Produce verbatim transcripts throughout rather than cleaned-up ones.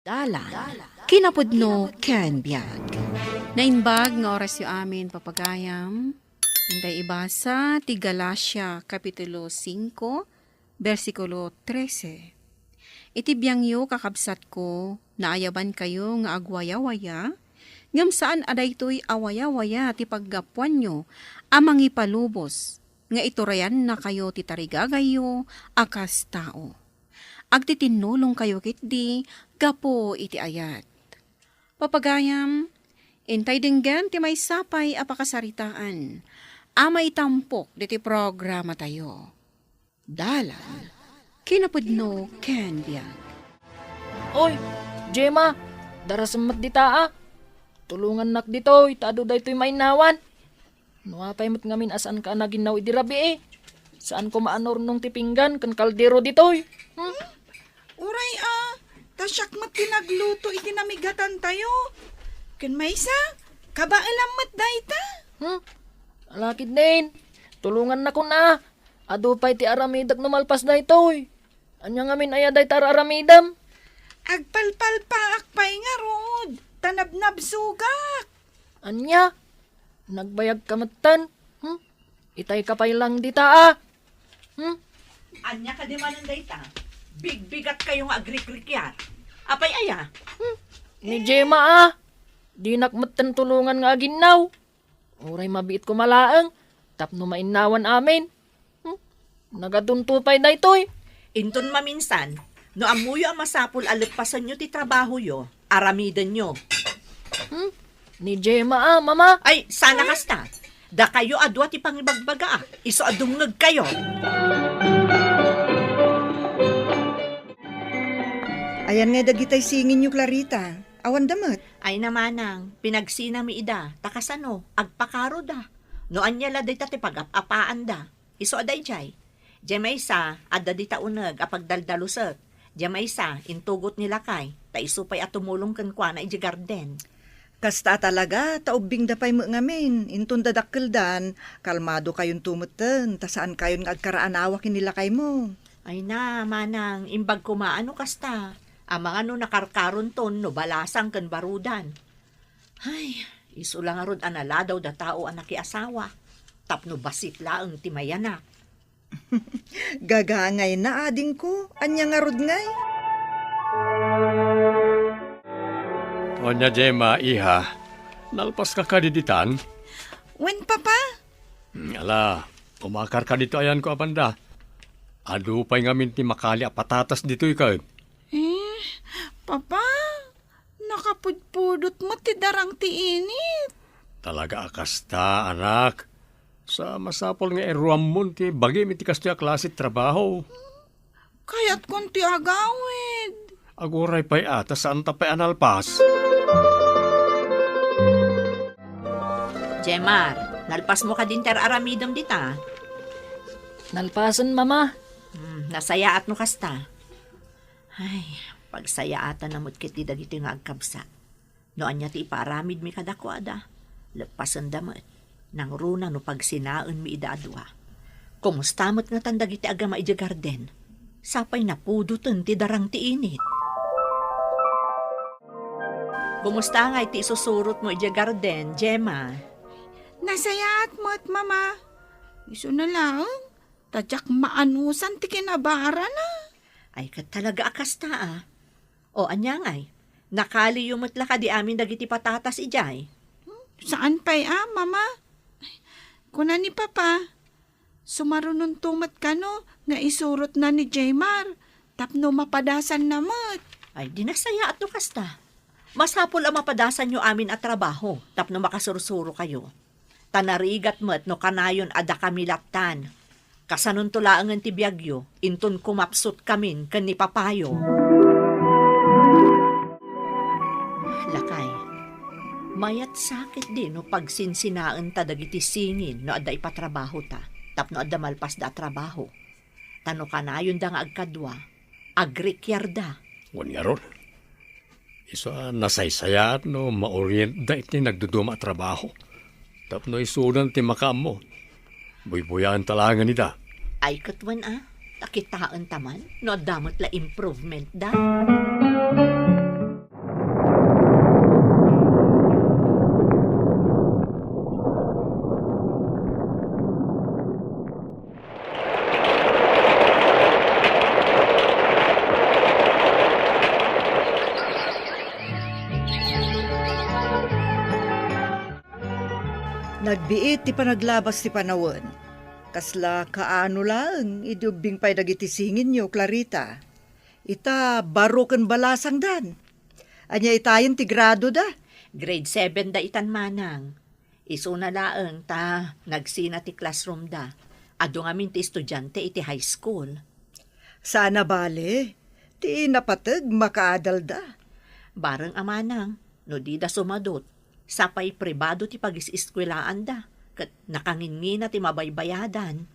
Dalan, kinapudno ken biag. Naimbag nga orasyo amin, papagayam. Intay ibasa ti Galacia, Kapitulo singko, bersikulo trese. Iti biangyo, kakabsatko, naayabankayo nga agwayawaya, ngem saan a daytoy a wayawaya ti paggapuanyo a mangipalubos nga iturayannakayo ti tarigagayyo a kas tao. Agtitinnulongkayo ketdi gapu iti ayat. Papagayam, intay denggen ti maysa pay a pakasaritaan a maitampok ditoy programatayo. Dalan, kinapudno ken biag. Oy, Gemma, darasem met dita, a. Tulongannak ditoy, ta adu daytoy mainnawan. No apay met ngamin a saanka a naginnaw idi rabii, saanko maanurnong ti pinggan ken kaldero ditoy. Hmm? Uray a, ta siak met ti nagluto iti namigatantayo. Ken maysa, kabaelam met dayta. Hmm? Alakidnen, tulongannakon a. Adu pay ti aramidek no malpas daytoy. Ania ngamin aya dayta ar-aramidem? Agpalpalpaak pay ngarud, ta nabnabsogak. Ania? Nagbayagka metten? Hmm? Itayka pay lang dita, a. Hmm? Ania kadi manen dayta? Bigbigatkayo nga agrikrikiar. Apay aya? Hmm? Ni Gemma, a. Dinak metten tulongan nga aginnaw. Uray mabiitko malaeng, tapno mainnawan amin. Hmm? Nagadunto pay daytoy. Inton maminsan, no ammoyo a masapul a leppasenyo ti trabahoyo, aramidenyo. Hmm? Ni Gemma, a, Mama. Ay, saan a kasta. Dakayo a dua ti pangibagbagaak, isu a dumngegkayo. Ayan ngay dagitay singinyo, Clarita. Awanda met? Ay, namanang, pinagsinami ida, ta kasano, agpakaroda. No ania la dayta ti pagap-apaanda. Isu a daydiay. Diay maysa, adda dita uneg a pagdaldalusek. Diay maysa, intugot ni lakay, ta isu pay a tumulong kenkuana idiay garden. Kasta a talaga, ta ubbingda pay met ngamin, inton dadakkeldan, kalmadokayonto metten, ta saankayon nga agkaraanawa ken ni lakaymo. Ay na, manang, imbag koma a no kasta. Amangan no nakarkaronton no balasang ken barudan. Ay, isu la ngarud a naladaw da tao a nakiasawa, tapno bassit laeng ti mayanak. Gagangayna, adingko, ania ngarud ngay? Ania, Gemma, iha, nalpaska kadi ditan? Wen, Papa. Hmm, ala, umakarka ditoy ayanko a banda. Adu pay ngamin ti makali a patatas ditoy ket. Eh, Papa, nakapudpudot met ti darang ti init. Talaga a kasta, anak. Sa masapul nga iruammon ti bagim iti kastoy a klase ti trabaho. Kayatkon ti agawid. Aguray pay a, ta saanta pay a nalpas. Gemma, nalpasmo kadin ti ar-aramidem dita? Nalpasen, Mama. Hmm, nasayaat no kasta. Ay, pagsayaatan met ketdi dagitoy nga agkabsat. No ania ti ipaaramidmi kadakuada, leppasenda met. Nangruna no pagsinaenmi ida a dua. Kumusta met ngatan dagiti agama idiay garden? Sapay napudoten ti darang ti init. Kumusta ngay ti isusurotmo idiay garden, Gemma? Nasayaat met, Mama. Isuna laeng, ta diak maanusan ti kinabarana. Ay, ket talaga a kasta, a. O, ania ngay? Nakaliyo met la kadi amin dagiti patatas idiay? Hmm, saan pay a, Mama? Kuna ni Papa, sumarunonto met kano nga isurotna ni Jmar tapno mapadasanna met. Ay, di nasayaat no kasta. Masapul a mapadasanyo amin a trabaho tapno makasursurokayo. Ta narigat met no kanayon a dakami lattan. Kasanonto laengen ti biagyo, inton kumapsutkamin ken ni Papayo. Lakay, mayat sakit di no pagsinsinaenta dagiti singin no adda ipatrabahota tapno adda malpasda a trabaho. Ta no kanayonda nga agkadua, agrikiarda. Wen ngarud, isu a nasaysayaat no maorientda iti nagduduma a trabaho. Tapno isudan ti makaammo, buybuyaenta laengen ida. Ay, ket wen a, ta kitaenta man no adda met la improvementda. Nagbiit ti panaglabas ti panawen. Kasla kaano laeng idi ubbing pay dagiti singinyo, Clarita? Ita, baro ken balasangdan. Ania itayen ti gradoda? Grade seven da itan, manang. Isuna laeng ta nagsina ti classroomda. Adu ngamin ti estudiante iti high school. Saan a bale, ti napateg makaadalda. Bareng a manang, no dida sumadot, sapay pribado ti pagis-eskuelaanda, ket nakanginngina ti mabaybayadan.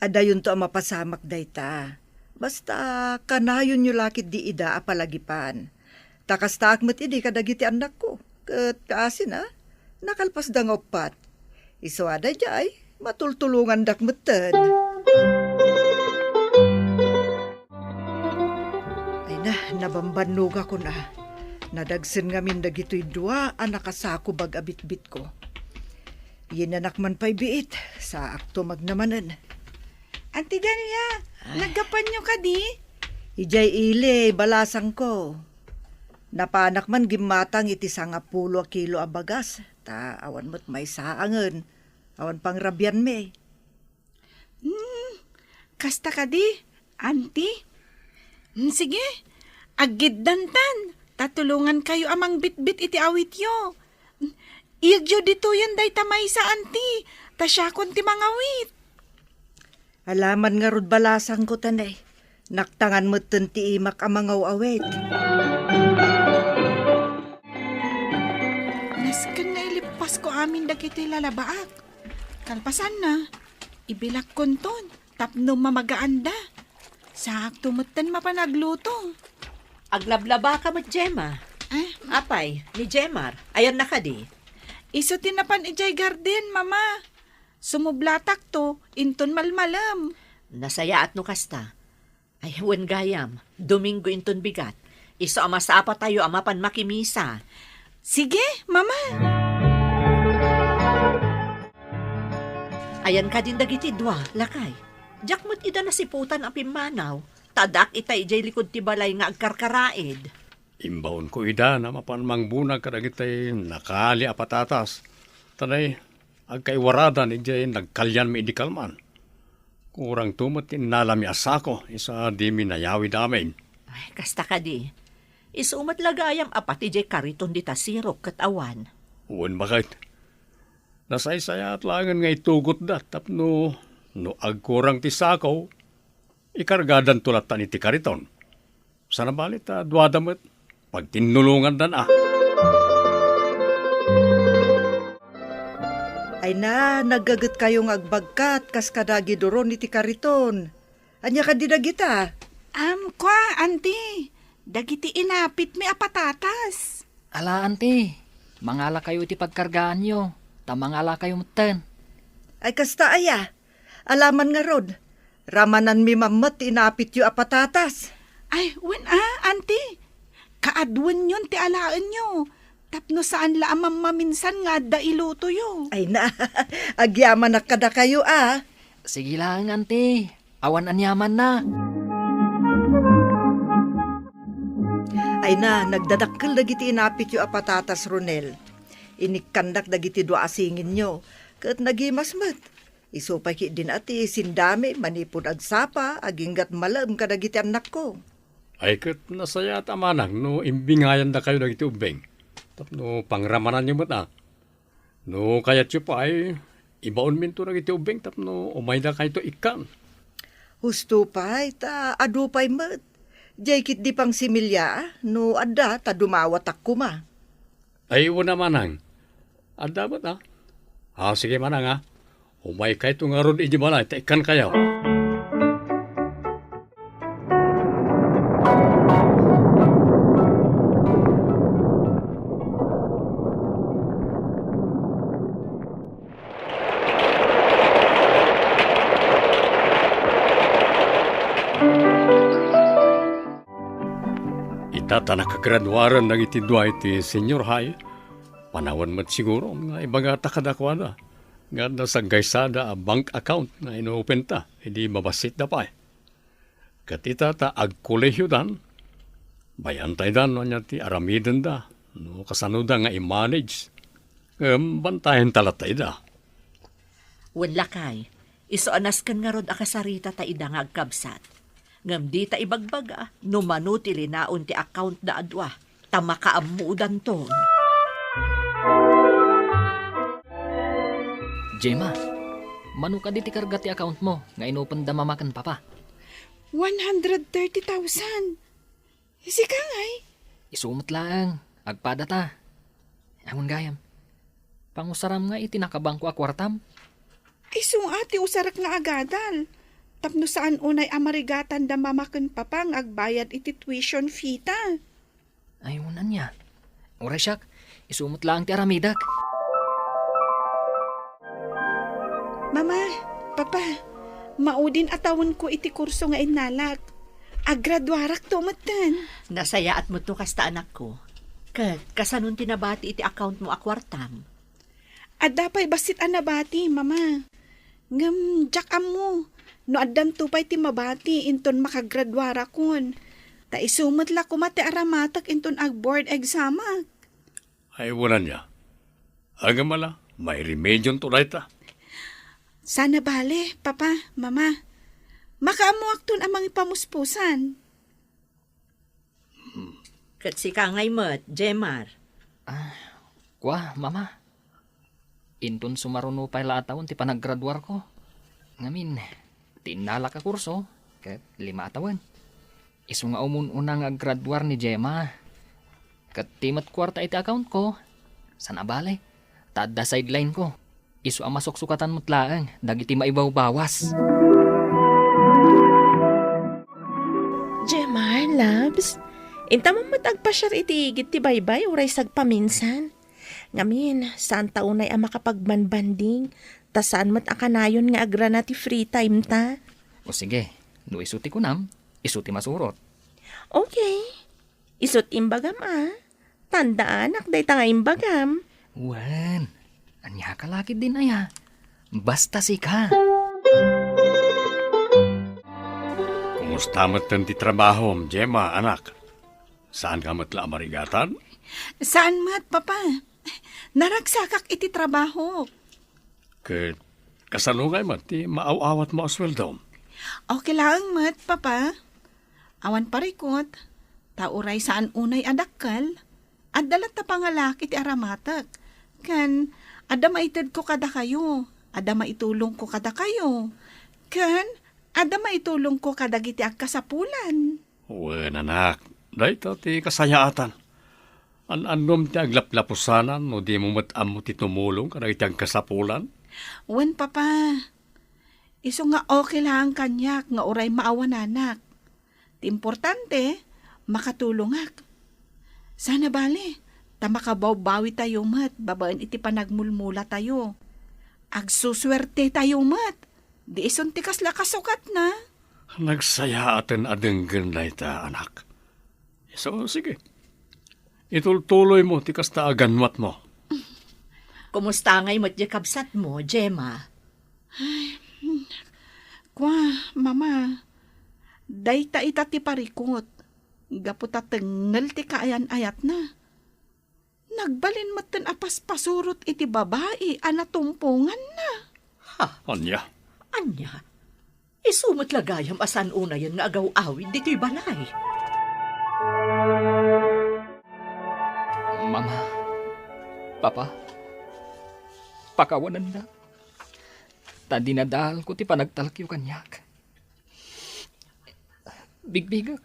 Adayonto a mapasamak dayta. Basta kanayonyo la ketdi ida a palagipan. Ta kastaak met idi kadagiti annakko. Ket kaasina, nakalpasda nga uppat. Isu a daydiay, matultulongandak metten. Ay na, nabambannogakon a. Nadagsen ngamin dagitoy dua a nakasakubag a bitbitko. Yinanak man pay biit, saakto magnamanen. Auntie Delia, Ah. naggapuanyo kadi? Idiay ili, balasangko. Napanak man gimmatang iti sangapulo a kilo a bagas, ta awan met maysaangen, awan pangrabianmi. Hmm, kasta kadi, Auntie? Hmm, sige, aggiddantan, ta tulongankayo a mangbitbit iti awityo. Iyegyo ditoyen dayta maysa, Auntie, ta siakon ti mangawit. Alaman ngarud balasangko, ta ne, naktangan metten ti imak a mangaw-awit. Nasken nga ilippasko amin dagiti lalabaak. Kalpasanna, ibilakkonton tapno mamagaanda. Saakto metten mapan agluto. Aglablabaka met, Gemma. Eh? Apay, ni Jemar, ayanna kadi? Isu ti napan idiay garden, Mama. Sumublatakto, inton malmalem. Nasayaat no kasta. Ay, wen gayam, Domingo inton bigat. Isu a masapatayo a mapan makimisa. Sige, Mama. Ayan kadin dagiti dua, lakay. Diak met ida nasiputan a pimmanaw, ta addaak ita idiay likud ti balay nga agkarkaraid. Imbaonko ida a mapan mangbunag kadagiti nakali a patatas. Ta ne, agkaiwaradan idiay nagkalianmi idi kalman. Kurangto met ti innalami a sako, isu a dimi nayawid amin. Ay, kasta kadi. Isu met la gayam a pati diay kariton dita sirok ket awan. Wen, baket. Nasaysayaat laengen nga itugotda tapno no agkurang ti sako, ikargadanto lattan iti kariton. Sana bali ta duada met, pagtinnulongandan a. Ay na, naggagetkayo nga agbagkat kas kada giduron iti kariton. Ania kadi dagita? Am, kua, Auntie, dagiti inapitmi a patatas. Ala, Auntie, mangalakayo iti pagkargaanyo, ta mangalakayo metten. Ay, kasta aya? Alaman ngarud, ramananmi mammet ti inapityo a patatas. Ay, wen a, Auntie. Kaadwenyon ti alaenyo. Tapno saan la a mammaminsan nga adda ilutoyo. Ay na, agyamanak kadakayo a. Sige laeng, Auntie. Awan aniamanna. Ay na, nagdadakkel dagiti inapityo a patatas, Ronel. Inikkandak dagiti dua a singinyo, ket nagimas met. Isu pay ketdin a ti sindami manipud agsapa, aginggat malem kadagiti annakko. Ay ket nasayaat a manang no imbingayandakayo dagiti ubbing. Tapno pangramananyo met a. No kayatyo pay, ibaonminto dagiti ubbing tapno umaydakayto ikkan. Husto pay, ta adu pay met. Diay ketdi pangsimilya, no adda, ta dumawatak koma. Ay, wen a manang. Adda met a. Ah, sige manang a. Umaykayto ngarud iti balay ta ikkankayo. Ita ta nakagraduaren dagiti dua iti senior high, panawen met siguro nga ibagata kadakuada nga adda saggaysada a bank account nga inopen ta idi mabassitda pay. Ket ita ta agkolehiodan, bay-antaydan no ania ti aramidenda, no kasanoda nga i-manage. Ngem bantayenta latta ida. Wen lakay, isu a nasken ngarud a kasarita ta ida nga agkabsat. Ngem dita ibagbaga no mano ti linaon ti accountda a dua, ta makaammodanton. Gemma, mano kadi ti karga ti account mo nga inopenda mama ken papa? One hundred thirty thousand. Sika ngay? Isu met laeng, agpada ta. Ammon gayam. Pangusaram nga iti nakabangko a kuartam? Isu nga ti usarek nga agadal. Tapno saan unay a marigatan da mama ken papa nga agbayad iti tuition fee ta. Ay, wen ania. Uray siak, isu met laeng ti aramidek. Mama, Papa, maudin a tawenko iti kurso nga innalak. Agraduarakto metten. Nasayaat met no kasta, anakko. Ket kasanon ti nabati iti account mo a kuartam? Adda pay bassit a nabati, Mama. Ngem diak ammo no addanto pay ti mabati inton makagraduarakon. Ta isu met la koma ti aramatek inton ag-board examak. Ay, wen ania. Agama la, mairemedionto dayta. Sana bale, Papa, Mama. Makaammoakton a mangipamuspusan. Ket sika ngay met, Jemar. Ah, kua, Mama. Inton sumaruno pay la a tawen ti panaggraduarko. Ngamin, ti innalak a kurso, ket lima a tawen. Isu nga umun-una nga aggraduar ni Gemma. Ket ti met kuarta iti account ko, saan a bale, ta adda sideline ko. Isu a masuksukatan met laeng dagiti maibawbawas. Gemma, loves, intamon met agpasiar iti igid ti baybay uray sagpaminsan. Ngamin, saan ta unay a makapagbanbanding, ta saan met a kanayon nga agrana ti free time ta. O sige, no isu ti kunam, isu ti masurot. Okay. Isut imbagam a. Tandaanak dayta nga imbagam. Wen, ania ka la ketdin aya? Basta sika. Kumusta met ti trabahom, Gemma, anak? Saan ka met la a marigatan? Saan met, Papa. Naragsakak iti trabahok. Ket kasano ngay met ti maaw-awatmo a sueldom? Okay laeng met, Papa. Awan parikut, ta uray saan unay a dakkel, adda latta pangalak iti aramatek. Ken adda maitedko kadakayo, adda maitulongko kadakayo. Ken adda maitulongko kadagiti agkasapulan. Wen, anak, dayta ti kasayaatan. An-annom ti aglaplapusanan no dimo met ammo ti tumulong kadagiti agkasapulan? Wen, Papa. Isu nga okay laeng kaniak nga uray maawananak. Ti importante, makatulongak. Sana bale, ta makabawbawitayo met babaen iti panagmulmulatayo. Agsusuertetayo met. Di isun ti kasla kasukatna. Nagsayaaten a denggen dayta, anak. So, sige. Itultuloymo ti kasta a ganwatmo. Kumusta ngay met diay kabsatmo, Gemma? Ay, kua, Mama, dayta ita ti parikut. Gapu ta tengngel ti kaayan-ayatna. Nagbalin metten a paspasurot iti babai a natumponganna. Ha? Ania? Ania? Isu met la gayam a saan unayen nga agaw-awid ditoy balay. Mama, Papa, pakawanennak, ta dinadaalko ti panagtalkyo kaniak. Bigbigek,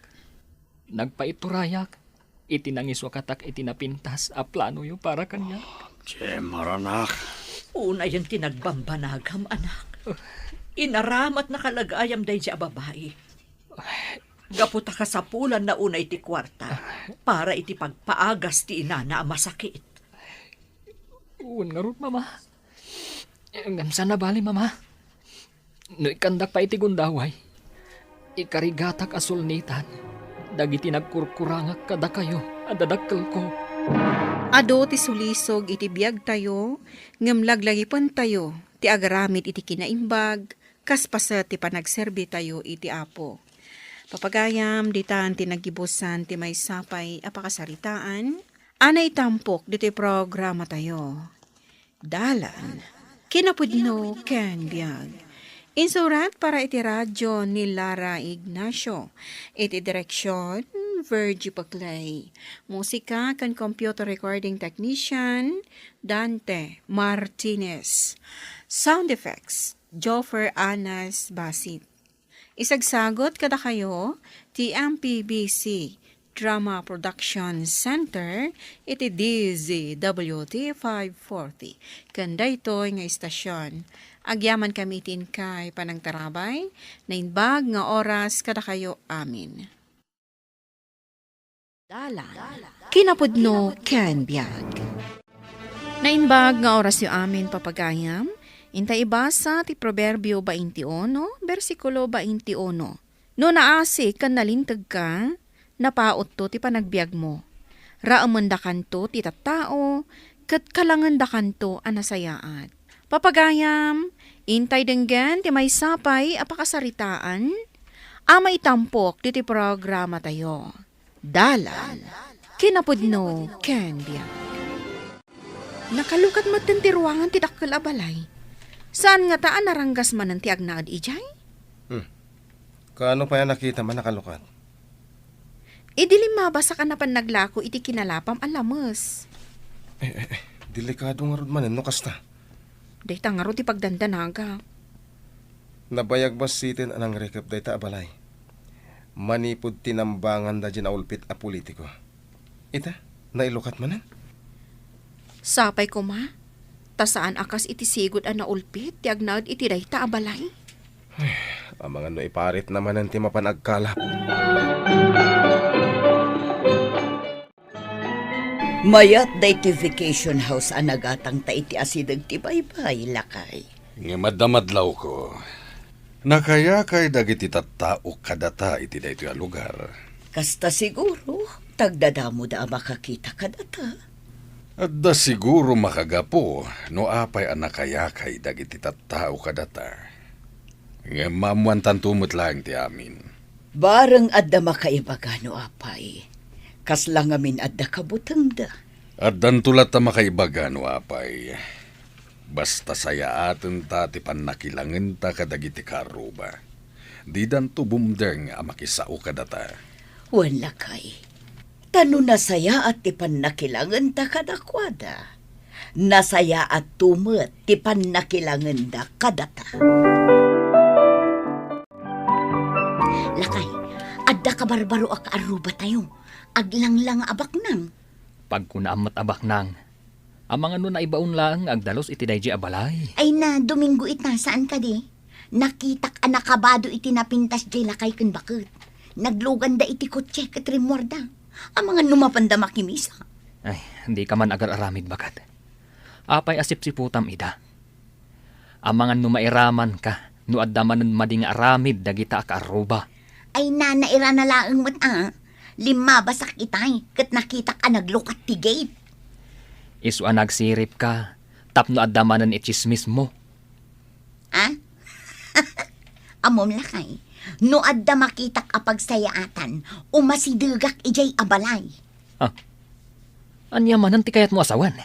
nagpaiturayak iti nangisukatak iti napintas a planoyo para kaniak. Gemma, anak. Unayen ti nagbambanagam, anak. Inaramatnaka la gayam daydiay a babai. Gapu ta kasapulanna unay ti kuarta para iti pagpaagas ti inana a masakit. Wen ngarud, Mama. Ngem saan a bale, Mama. No ikkandak pay iti gundaway, ikarigatak a sulnitan dagiti nagkurkurangak kadakayo a dadakkelko. Adu ti sulisog iti biagtayo, ngem laglagipentayo ti agaramid iti kinaimbag, kas paset ti panagserbitayo iti Apo. Papagayam, ditan ti naggibusan ti maysa pay a pakasaritaan a naitampok ditoy programatayo. Dalan Kinapudno ken biag. Insurat para iti radyo ni Lara Ignacio. Iti direksyon, Virgie Paclay. Musika ken computer recording technician, Dante Martinez. Sound effects, Joffer Anas Basit. Isagsagot kadakayo ti M P B C Drama Production Center iti D Z W T five forty. Ken daytoy nga istasyon, agyamankami iti inkay panangtarabay, naimbag nga oras kadakayo amin. Dalan, kinapudno ken biag. Naimbag nga orasyo amin, papagayam. Inta ibasa ti Proverbio twenty-one, bersikulo twenty-one. No naasi ken nalinteg ka, napautto ti panagbiagmo. Raemendakanto ti tattao, ket kalangendakanto a nasayaat. Papagayam, intay denggen ti maysa pay a pakasaritaan a maitampok ditoy programatayo. Dalan, kinapudno ken biag. Nakalukat metten ti ruangan ti dakkel a balay. Saan ngata a naranggas manen ti agnaed idiay? Hmm. Kaano pay a nakitam a nakalukat? Idi limmabasak a napan naglako iti kinalapam a lames. Eh, eh, eh, delikado ngarud manen no kasta. Dayta ngarud ti pagdandanagak. Nabayag bassiten a nangrekep dayta a balay. Manipud tinambanganda diay naulpit a politiko. Ita, nailukat manen? Sapay koma, ta saan a kas iti sigud a naulpit ti agnaed iti dayta a balay. Amangan no iparitna manen ti mapan agkalap. Mayat daytoy vacation house a nagatangta iti asideg ti baybay, lakay. Ngem adda madlawko. Nakayakay dagiti tattao kadata iti daytoy a lugar. Kasta siguro, ta agdadamoda a makakita kadata. Adda siguro makagapu no apay a nakayakay dagiti tattao kadata. Ngem maammoantanto met laeng ti amin. Bareng adda makaibaga no apay. Kasla ngamin adda kabutengda. Addanto latta makaibaga no apay. Basta sayaatenta ti pannakilangenta kadagiti kaarruba. Didanto bumdeng a makisao kadata. Wen, lakay. Ta no nasayaat ti pannakilangenta kadakuada, nasayaatto met ti pannakilangenda kadata. Lakay, adda kabarbaro a kaarrubatayo. Aglanglang a baknang. Pagkunaam met a baknang. Amangan no naibaon laeng nga agdalus iti daydiay a balay. Ay na, Domingo ita, saan kadi? Nakitak a nakabado iti napintas diay lakay ken baket. Nagluganda iti kotse ket rimmuarda. Amangan no mapanda makimisa. Ay, dika man agar-aramid, baket. Apay a sipsiputam ida? Amangan no mairamanka no adda manen madi nga aramid dagita a kaarruba. Ay na, nairana laeng met a. Limmabasak itay, ket nakitak a naglukat ti gate. Isu a nagsiripka, tapno adda manen itsismismo. A? Ammom lakay, no adda makitak a pagsayaatan, umasidegak idiay a balay. Ah. Ania manen ti kayatmo a sawen?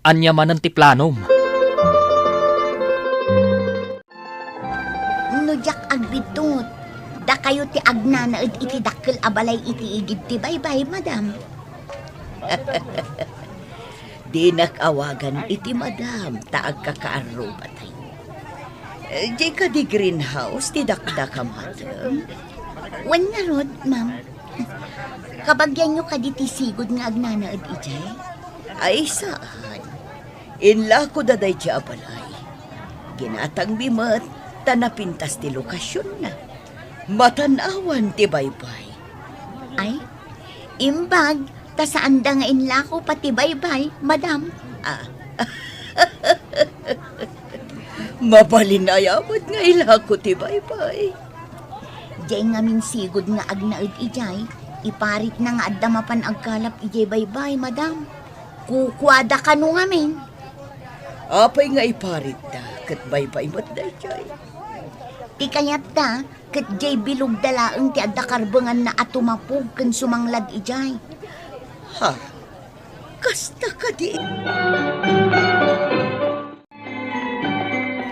Ania manen ti planom? No diak agbiddut, dakayo ti agnanaed iti dakkel a balay iti igid ti baybay, madam. Dinak awagan iti madam ta agkakaarrubatayo. Eh, di kadi greenhouse ti dakdakam, madam? Wen ngarud, ma'am. Kabagianyo kadi ti sigud nga agnanaed idiay? Ay, saan. Inlakoda daydiay a balay. Ginatangmi met ta napintas ti lokasionna. Matan-awan ti baybay. Ay, imbag ta saanda nga inlako pay ti baybay, madam. Ah. Mabalin aya met nga ilako ti baybay? Diay ngamin sigud nga agnaed idiay, iparitna nga adda mapan agkalap idiay baybay, madam. Kukuada kano ngamin. Apay nga iparitda ket baybay met daydiay? Ti kayatda, ket diay bilogda laeng ti adda karbenganna a tumapog ken sumanglad idiay. Ha? Kasta kadi?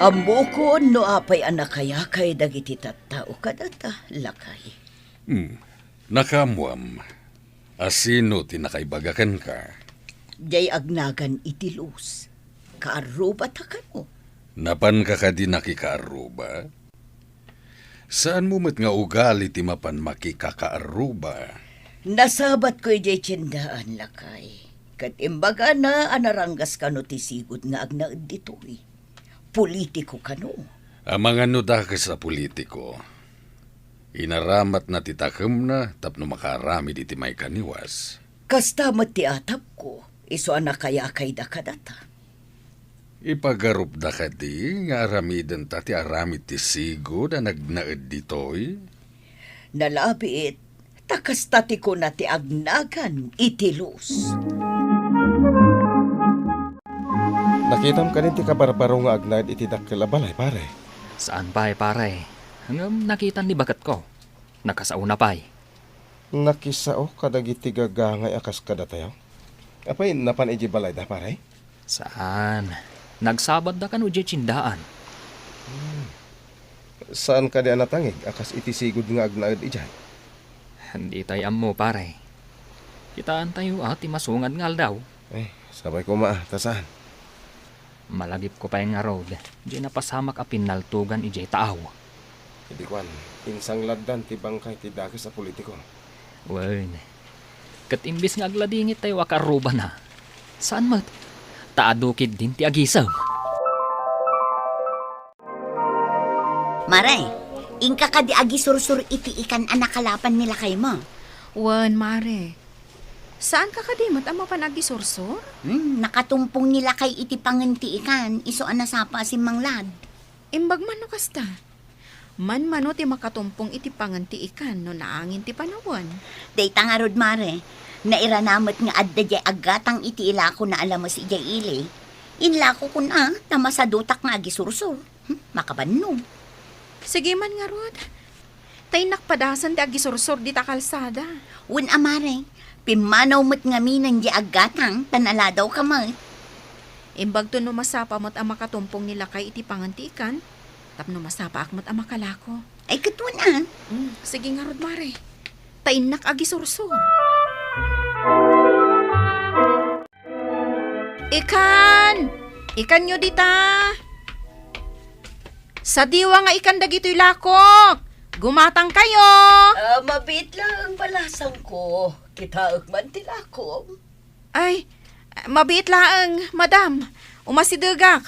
Ammokon no apay a nakayakay dagiti tattao kadata, lakay. Hmm. Nakaammoam a sino ti nakaibaga kenka? Diay agnagan iti lus. Kaarrubata kano? Napanka kadi nakikaarruba? Saanmo met nga ugali ti mapan makikakaarruba. Nasabatko idiay tiendaan, lakay. Ket imbagana a naranggas kano ti sigud nga agnaed ditoy. Politiko kano. Amangan no dakes a politiko. Inaramatna ti takemna tapno makaaramid iti maikaniwas. Kasta met ti atapko, isu a nakayakayda kadata. Ipagarupda kadi nga aramidenta ti aramid ti sigud a nagnaed ditoy? Nalabit, ta kasta ti kuna ti agnagan iti lus. Nakitam kadi ti kabarbaro nga agnaed iti dakkel a balay, pare? Saan pay, pare. Ngem nakitan ni baketko. Nakasaona pay. Nakisao kadagiti gagangay a kas kadatayo? Apay, napan idiay balayda, pare? Saan. Nagsabatda kano idiay tiendaan. Hmm. Saan kadi a natangig a kas iti sigud nga agnaed idiay? Ditoy ammo, pare. Kitaentayo a ti masungad nga aldaw. Eh, sapay koma a, ta saan? Malagipko pay ngarud, diay napasamak a pinnaltogan idiay taaw. Idi kuan, insangladdan ti bangkay ti dakes a politiko. Wen, ket imbes nga agladingittayo a kaarrubana, saan met, ta adu ketdin ti agisem. Mare, inka kadi agisursor iti ikan a nakalapan ni lakaymo? Wen, mare. Saanka kadi met a mapan agisursor? Hmm, nakatumpong ni lakay iti pangen ti ikan, isu a nasapa a simmanglad. Imbag man no kasta. Manmano ti makatumpong iti pangen ti ikan no naangin ti panawen. Dayta ngarud, mare, nairana met nga adda diay aggatang iti ilakona a lames idiay ili. Inlakokon a, ta masadutak nga agisursor. Hmm, makabanno. Sige man ngarud. Ta innak padasen ti agisursor dita kalsada. Wen a, mare, pimmanaw met ngamin diay aggatang, ta naladawka met. Imbagto no masapa met a makatumpong ni lakay iti pangan ti ikan, tapno masapaak met a makalako. Ay, ket wen a. Mm, sige ngarud, mare. Ta innak agisursor. Ikan! Ikanyo dita! Sadiwa nga ikan dagitoy lakok! Gumatangkayo! Ah, mabiit laeng balasangko. Kitaek man ti lakom. Ay, mabiit laeng, madam. Umasidegak.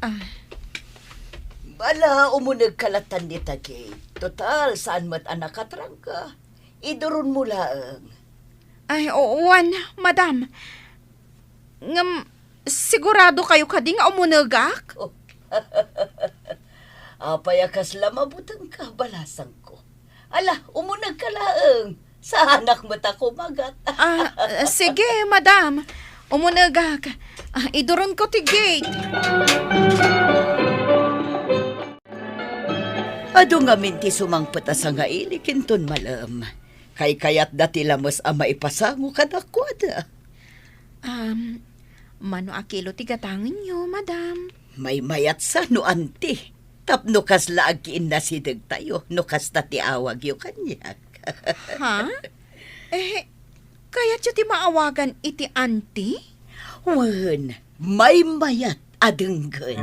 Ah. Ala, umunegka lattan dita gate. Total, saan met a nakatrangka? Iduronmo laeng. Ay, o-, wen, madam. Ngem, siguradokayo kadi nga umunegak? Apay a kasla mabutengka, balasangko? Ala, umunegka laeng. Saanak met a kumagat. Ah, sige, madam. Umunegak. Ah, iduronko ti gate. Adu ngamin ti sumangpet a sangaili, inton malem. Kaykayatda ti lames a maipasango kadakuada. Um, mano a kilo ti gatangenyo, madam? Maymayat sa no anti. Tapno kasla agkiinnasidegtayo no kasta ti awagyo kaniak. Ha? Eh, kayatyo ti maawagan iti anti? Wen, maymayat a denggen.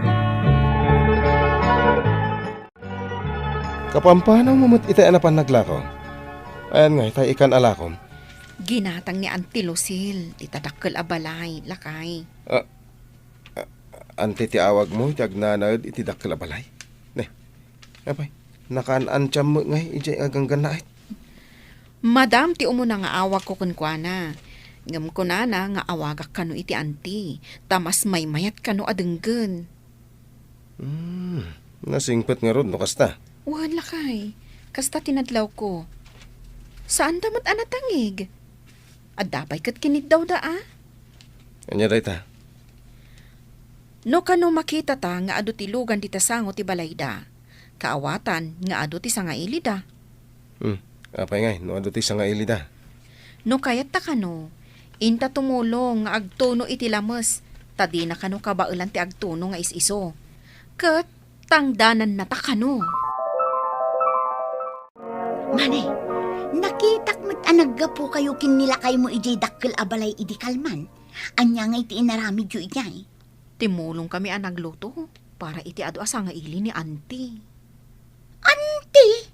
Kapampanaw mo met itay a napan naglako? Ayan nga, itay ikan a lakom. Ginatang ni Auntie Lucille, dita dakkel a balay, lakay. Ah, ah, Auntie ti awagmo iti agnanaed iti dakkel a balay? Ne, apay, nakaan-antiam met ngay idiay nga ganggannaet? Madam ti umuna nga awagko kenkuana. Ngem kunana nga awagak kano iti Auntie, ta mas maymayat kano a denggen. Hmm, nasingpet ngarud no kasta. Wen, lakay. Kasta ti nadlawko. Saanta met a natangig. Adda pay ket kiniddawda a? Ania dayta? No kano makitata nga adu ti lugan dita sango ti balayda, kaawatan nga adu ti sangailida. Hmm, apay ngay no adu ti sangailida? No kayatta kano, inta tumulong nga agtuno iti lames Ta dina kano kabaelan ti agtuno nga is-isu. Ket tangdanannata kano. Mane, nakitak met a naggapukayo ken ni lakaymo idiay dakkel a balay idi kalman. Ania ngay ti inaramidyo idiay? Timmulongkami a nagluto para iti adu a sangaili ni Auntie. Auntie?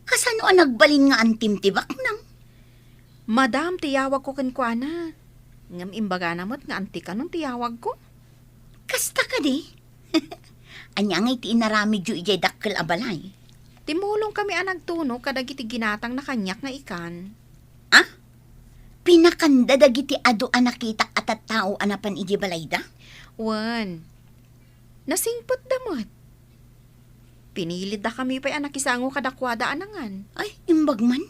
Kasano a nagbalin nga antim ti baknang? Madam ti yawagko kenkuana. Ngem imbagana met nga auntie kanon ti yawagko. Kasta kadi? Ania ngay ti inaramidyo idiay dakkel a balay? Timmulongkami a nagtuno kadagiti ginatangna kaniak nga ikan. Ah? Pinakanda dagiti adu a nakitak a tattao a napan idiay balayda? Wen, nasingpetda met. Piniliddakami pay a nakisango kadakuada a nangan. Ay, imbag man.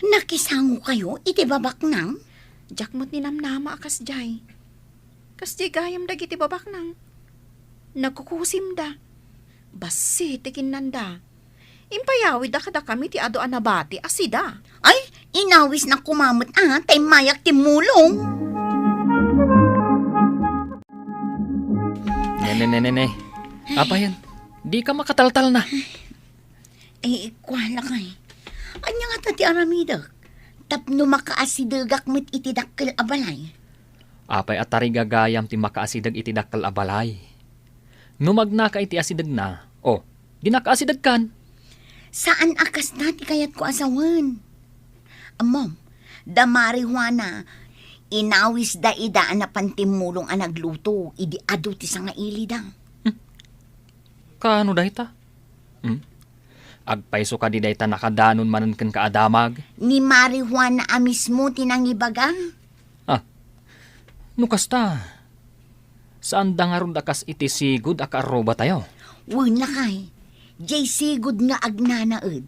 Nakisangokayo iti babaknang? Diak met ninamnama a kasdiay. Kasdiay gayam dagiti babaknang. Nagkukusimda. Bassit ti kinnanda. Impayawidda kadakami ti adu a nabati a sida. Ay, inawisnak koma met a, ta immayak timmulong. Ne, ne, ne, ne, ne. Apayen, dika makataltalna. Eh, kua lakay. Ania ngata ti aramidek? Tapno makaasidegak met iti dakkel a balay. Apay a tarigagayam ti makaasideg iti dakkel a balay? No magnaka iti asidegna, o, di nakaasidegkan. Saan a kasta ti kayatko a sawen. Ammom, da Mari Juana, inawisda ida a napan timmulong a nagluto idi adu ti sangailida. Hmm. Kaano dayta? Hmm? Agpayso kadi dayta nakadanon manen kenka a damag? Ni Mari Juana a mismo ti nangibaga. Ah, no kasta, saanda ngarud a kas iti sigud a kaarrubatayo? Wen lakay, diay sigud nga agnanaed,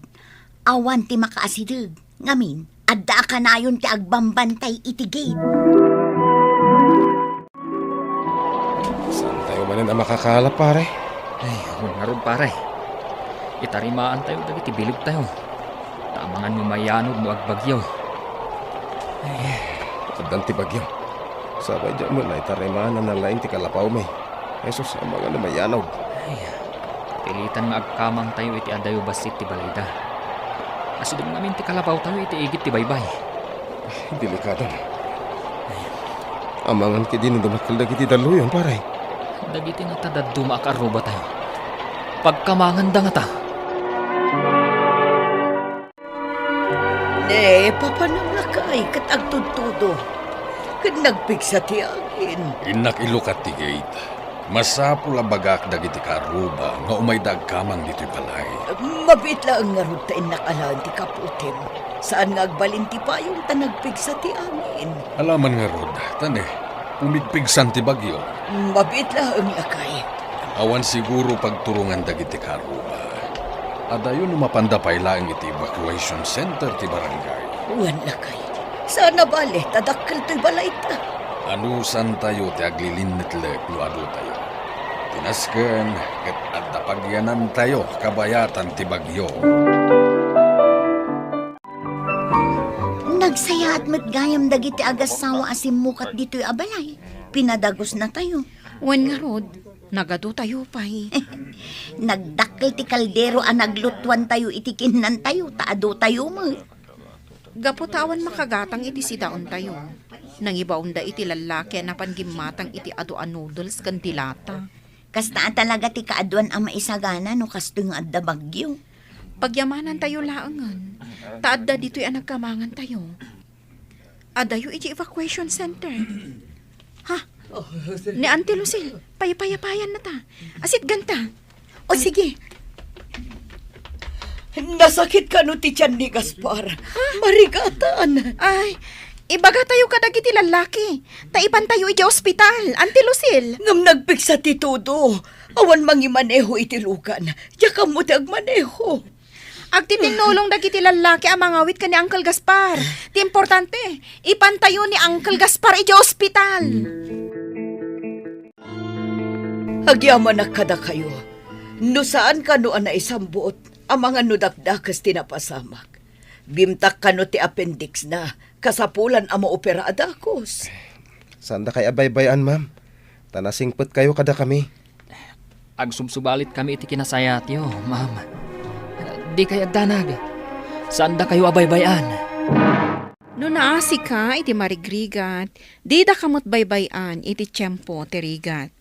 awan ti makaasideg. Ngamin, adda a kanayon ti agbambantay iti gate. Saantayo manen a makakala, pare? Ay, wen ngarud, pare. Itarimaantayo dagiti bilegtayo. Ta amangan no mayanod no agbagyo. Ay. Addan ti bagyo. Sabay diak met naitarimaan a nalaing ti kalapawmi. Jesus, amangan no mayanod. Ay, pilitan nga agkamangtayo iti adayo bassit ti balayda. Asideg ngamin ti kalapawtayo iti igid ti baybay. Ay, delikado. Amangan ketdi no dumakkel dagiti dalluyon, pare. Dagiti natadadduma a kaarrubatayo, pagkamanganda ngata. Ne, papanam lakay ket agtudtudo. Ket nagpigsa ti angin. Innak ilukat ti gate. Masapul a bagak dagiti kaarruba nga umayda agkamang ditoy balay. Mabiit laeng ngarud ta innak alaen ti kaputim. Saan nga agbalin ti payong ta nagpigsa ti angin. Alaman ngarud, ta ne, pumigpigsan ti bagyo. Mabiit laeng lakay. Awan siguro pagturongan dagiti kaarruba. Adayo no mapanda pay laeng iti evacuation center ti barangay. Wen lakay. Saan a bale ta dakkel toy balayta. Anusantayo ti aglilinnetlek no aduyo. Ti nasken ket adda pagyanantayo kabayatan ti bagyo. Nagsayaat met gayam dagiti agassawa a simmukat ditoy a balay. Pinadagusnatayo. Wen ngarud, nagaduyo pay. Nagdakkel ti kaldero a naglutuantayo iti kinnantayo, ta aduyo met. Gapu ta awan makagatang iti sidaentayo, nangibaonda iti lallaki a napan gimmatang iti adu a noodles ken dilata. Kasta a talaga ti kaaduan a maisagana no kastoy nga adda bagyo. Pagyamanantayo laengen, ta adda ditoy a nagkamangantayo. Adayo iti evacuation center. Ha? Ni Auntie Lucille, paypayapayannata. Asitganta. O, sige. Nasakit kano ti tian ni Gaspar? Marigatan. Ay, ibagatayo kadagiti lallaki. Ta ipantayo idiay ospital, Auntie Lucille. Ngem nagpigsa ti todo. Awan mangimaneho iti lugan. Diak ammo ti agmaneho. Agtitinnulong dagiti lallaki a mangawit ken ni Uncle Gaspar. Ti importante, ipantayo ni Uncle Gaspar idiay ospital. Agyamanak kadakayo. No saan kano a naisambut, amangan no dakdakes ti napasamak. Bimtak kano ti appendix na, kasapulan a maopera a dakes. Saandakay a baybay-an, ma'am. ta nasingpetkayo kadakami. Agsubsubalitkami iti kinasayatyo, ma'am. Dikay agdanag. Saandakayo a baybay-an. No naasika iti marigrigat, didaka met baybay-an iti tiempo ti rigat.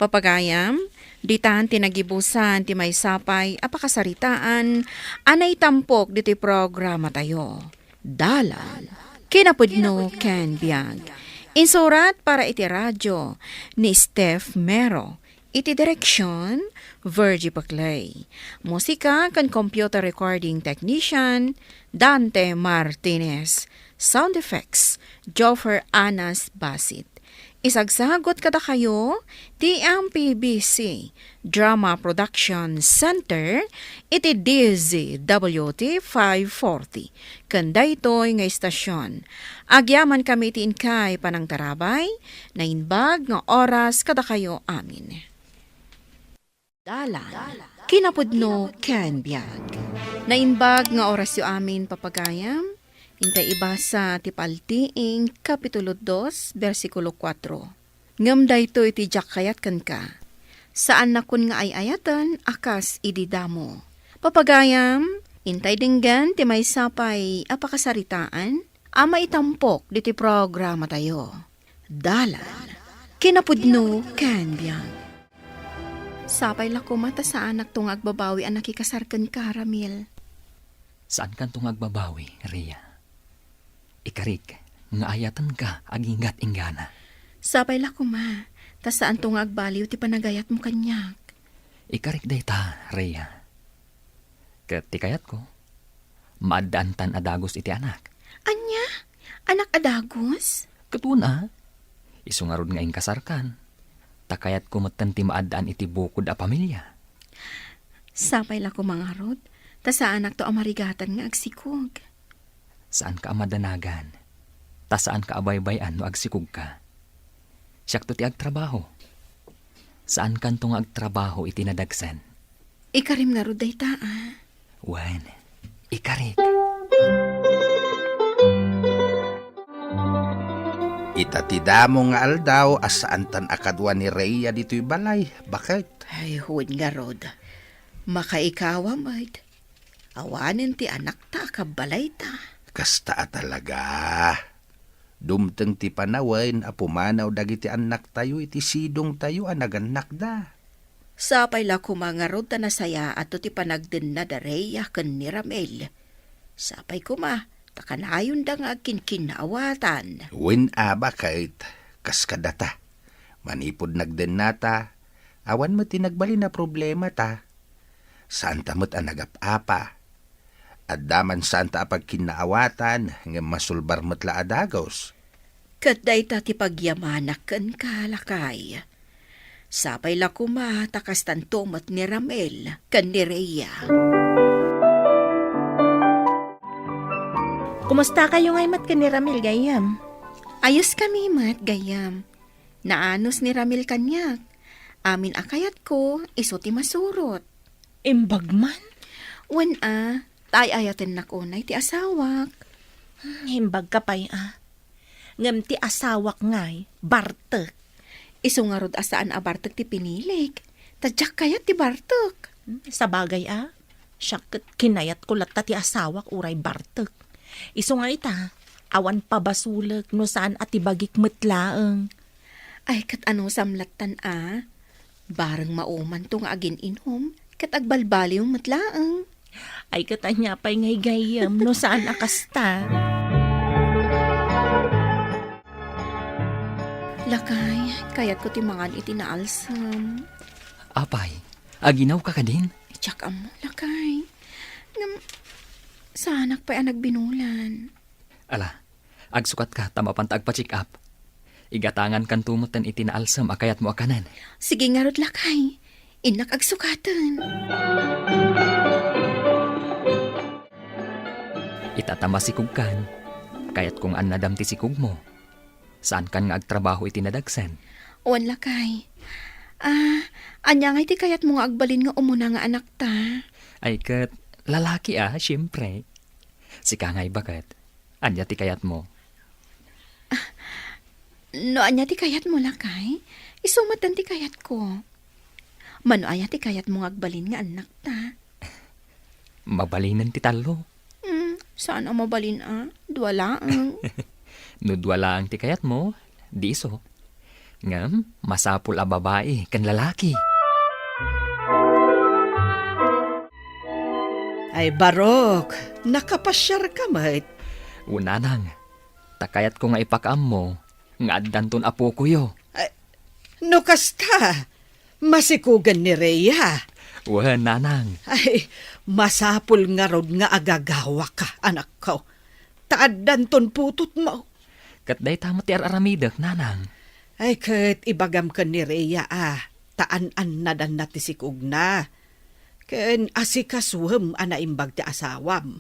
Papagayam, ditan ti nagibusan ti maysa pay a pakasaritaan a naitampok ditoy programatayo. Dalan, kinapudno ken biag. Insurat para iti radio ni Steph Mero. Iti direksion, Virgie Paclay. Musika ken computer recording technician, Dante Martinez. Sound effects, Joffer Anas Basit. Isagsagut kadakayo ti M P B C Drama Production Center iti D Z W T five forty. Ken daytoy nga istasion, agyamankami iti inkay panangtarabay, naimbag nga oras kadakayo amin. Dalan, kinapudno ken biag. Naimbag nga orasyo amin, papagayam. Intay ibasa ti Paltiing, Kapitulo dos, bersikulo kuatro. Ngem daytoy ti diak kayat kenka. Saannakon nga ay-ayaten a kas idi damo. Papagayam, intay denggen ti maysa pay a pakasaritaan a maitampok ditoy programatayo. Dalan, kinapudno ken biag. Sapay la koma ta saanakto nga agbabawi a nakikasar kenka, Ramil. Saankanto nga agbabawi, Rhea. Ikarik nga ayatenka agingga-inggana. Sapay la koma ta saanto nga agbaliw ti panagayatmo kaniak. Ikarik dayta, Rhea. Ket ti kayatko, maaddaantan a dagus iti anak. Ania? Anak a dagus? Ket wen a. Isu ngarud nga inkasarkan, ta kayatko metten ti maaddaan iti bukod a pamilia. Sapay la koma ngarud, ta saanakto a marigatan nga agsikog. Saanka a madanagan, ta saanka a baybay-an no agsikogka. Siakto ti agtrabaho. Saankanto nga agtrabaho iti nadagsen. Ikarim ngarud dayta, a? Wen, ikarik. Ita ti damo nga aldaw a saantan a kadua ni Rhea ditoy balay, baket? Ay, wen ngarud. Makaikawa met. Awanen ti anakta a kabbalayta. Kasta a talaga. Dumteng ti panawen a pumanaw dagiti annaktayo iti sidongtayo a nagannakda. Sapay la koma ngarud ta nasayaatto ti panagdenna da Rhea ken ni Ramil. Sapay koma ta kanayonda nga agkinkinnaawatan. Wen a, baket, kas kadata. Manipud nagdennata, awan met ti nagbalin a problemata. Saanta met a nagap-apa. Adda man saanta a pagkinnaawatan, ngem masulbar met la a dagus. Ket dayta ti pagyamanak kenka, lakay. Sapay la koma ta kastanto met ni Ramil ken ni Rhea. Kumustakayo ngay met ken ni Ramil, gayyem? Ayoskami met, gayyem. Naanus ni Ramil kaniak. Amin a kayatko, isu ti masurot. Imbag man? Wen a, ta ay-ayatennak unay ti asawak. Hmm, imbagka pay a. Ngem ti asawak ngay, bartek. Isu ngarud a saan a bartek ti pinilik. Ta diak kayat ti bartek. Hmm, sabagay a. Siak ket kinayatko latta ti asawak uray bartek. Isu nga ita, awan pabasolek no saan a ti bagik met laeng. Ay, ket anusam lattan a? Bareng maumanto nga agin-inom, ket agbalbaliw met laeng. Ay, ket ania pay nga gayyem no saan a kasta? Lakay, kayatko ti mangan iti naalsem. Apay, aginawka kadin? Diak ammo, lakay. Ngem, saanak pay a nagbinulan. Ala, agsukatka ta mapanta agpa-check up. Igatangankanto metten iti naalsem a kayatmo a kanen. Sige ngarud, lakay. Innak agsukaten. Ita ta masikogkan, kayatko nga annadam ti sikogmo. Saankan nga agtrabaho iti nadagsen? Wen, lakay. Ah, ania ngay ti kayatmo nga agbalin nga umuna nga anakta? Ay, ket lalaki a, siempre. Sika ngay, baket. Ania ti kayatmo? Ah, no ania ti kayatmo, lakay? Isu met ti kayatko. Mano aya ti kayatmo nga agbalin nga annakta? Mabalinen ti tallo. Hmm, saan a mabalin a? Dua laeng. No dua laeng ti kayatmo, di isu. Ngem, masapul a babai ken lalaki. Ay, Barok, nakapasiarka met. Wen, nanang, ta kayatko nga ipakaammo nga addanton apokoyo. Ay, no kasta, masikugen ni Rhea. Wen, nanang. Ay, masapul ngarud nga agagawaka, anakko. Ta addanton putotmo. Ket dayta met ti ar-aramidek, nanang. Ay, ket ibagam ken ni Rhea a, ta an-annadanna ti sikugna. Ken asikasuem a naimbag ti asawam.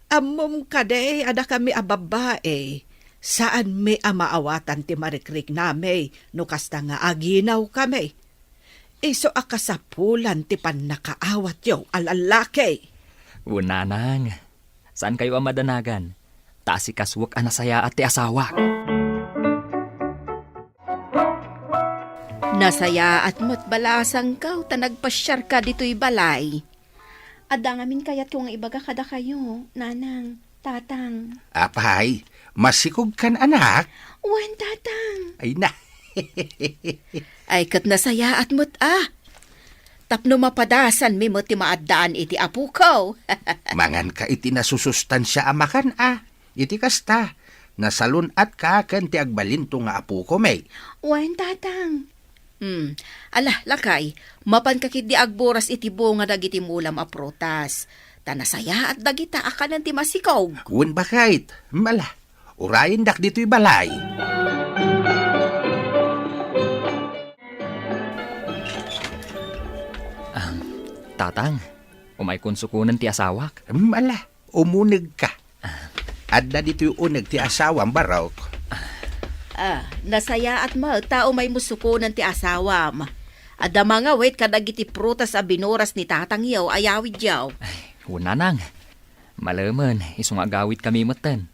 Ammom kadi a dakami a babbai, saanmi a maawatan ti marikriknami no kasta nga aginawkami. Isu a kasapulan ti pannakaawatyo a lallaki. Wen, nanang, saankayo a madanagan, ta asikasuek a nasayaat ti asawak. Nasayaat met balasangko ta nagpasiarka ditoy balay. Adda ngamin kayatko nga ibaga kadakayo, nanang, tatang. Apay, masikogkan, anak? Wen, tatang. Ay na. Ay, ket nasayaat met a. Tapno mapadasanmi met ti maaddaan iti apoko. Manganka iti nasusustansia a makan a. Iti kasta, nasalun-atka ken ti agbalinto nga apokomi. Wen, tatang. Hmm. Ala, lakay, mapanka ketdi agburas iti bunga dagiti mulam a prutas. Ta nasayaat dagita a kanen ti masikog. Wen, baket. Mala, urayendak ditoy balay. Ah, tatang, umaykon sukonen ti asawak. Mala, umunegka. Adda ditoy uneg ti asawam, Barok. Ah, nasayaat met ta umaymo sukonen ti asawam. Adda mangawit kadagiti prutas a binuras ni tatangyo a yawidyo. Ay, wen, nanang. Malemen, isu nga agawitkami metten.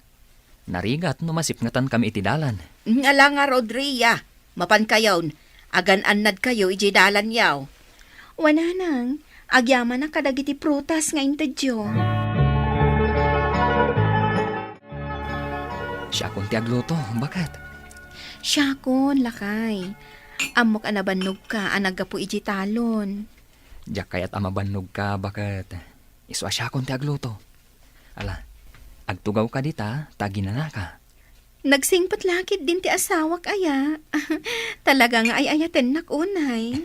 Narigat no masipngetankami iti dalan. Ala ngarud, Rhea. Mapankayon, agan-annadkayo idiay dalanyo. Wen, nanang, agyamanak kadagiti prutas nga intedyo. Siakon ti agluto, baket. Siakon, lakay. Ammok a nabannogka a naggapu idiay talon. Diak kayat a mabannogka, baket. Isu a siakon ti agluto. Ala, agtugawka dita, ta aginanaka. Nagsingpet la ketdin ti asawak aya. Talaga nga ay-ayatennak unay.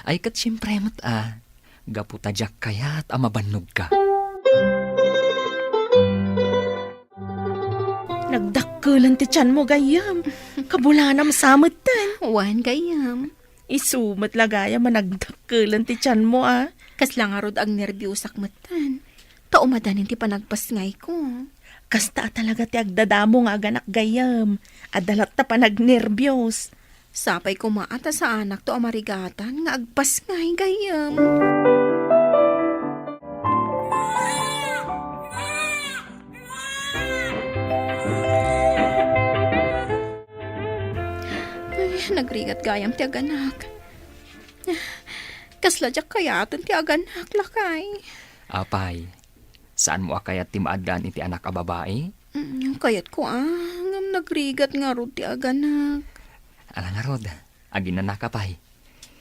Ay, ket siempre met a. Gapu ta diak kayat a mabannogka. Nagdakkelen ti tianmo, gayyem. Kabulanam sa metten. Wen, gayyem. Isu met la gayam a nagdakkelen ti tianmo, a. Kasla ngarud agnerbiosak metten. Ta umadanin ti panagpasngayko. Kasta a talaga ti agdadamo nga aganak, gayyem. Adda latta panagnerbios. Sapay koma a ta saanakto a marigatan nga agpasngay, gayyem. Ay, nagrigat gayam ti aganak. Kasla diak kayaten ti aganak, lakay. Apay, saanmo a kayat ti maaddaan iti anak a babai? Mm, kayatko a, ngem nagrigat ngarud ti aganak. Ala ngarud, aginanaka pay.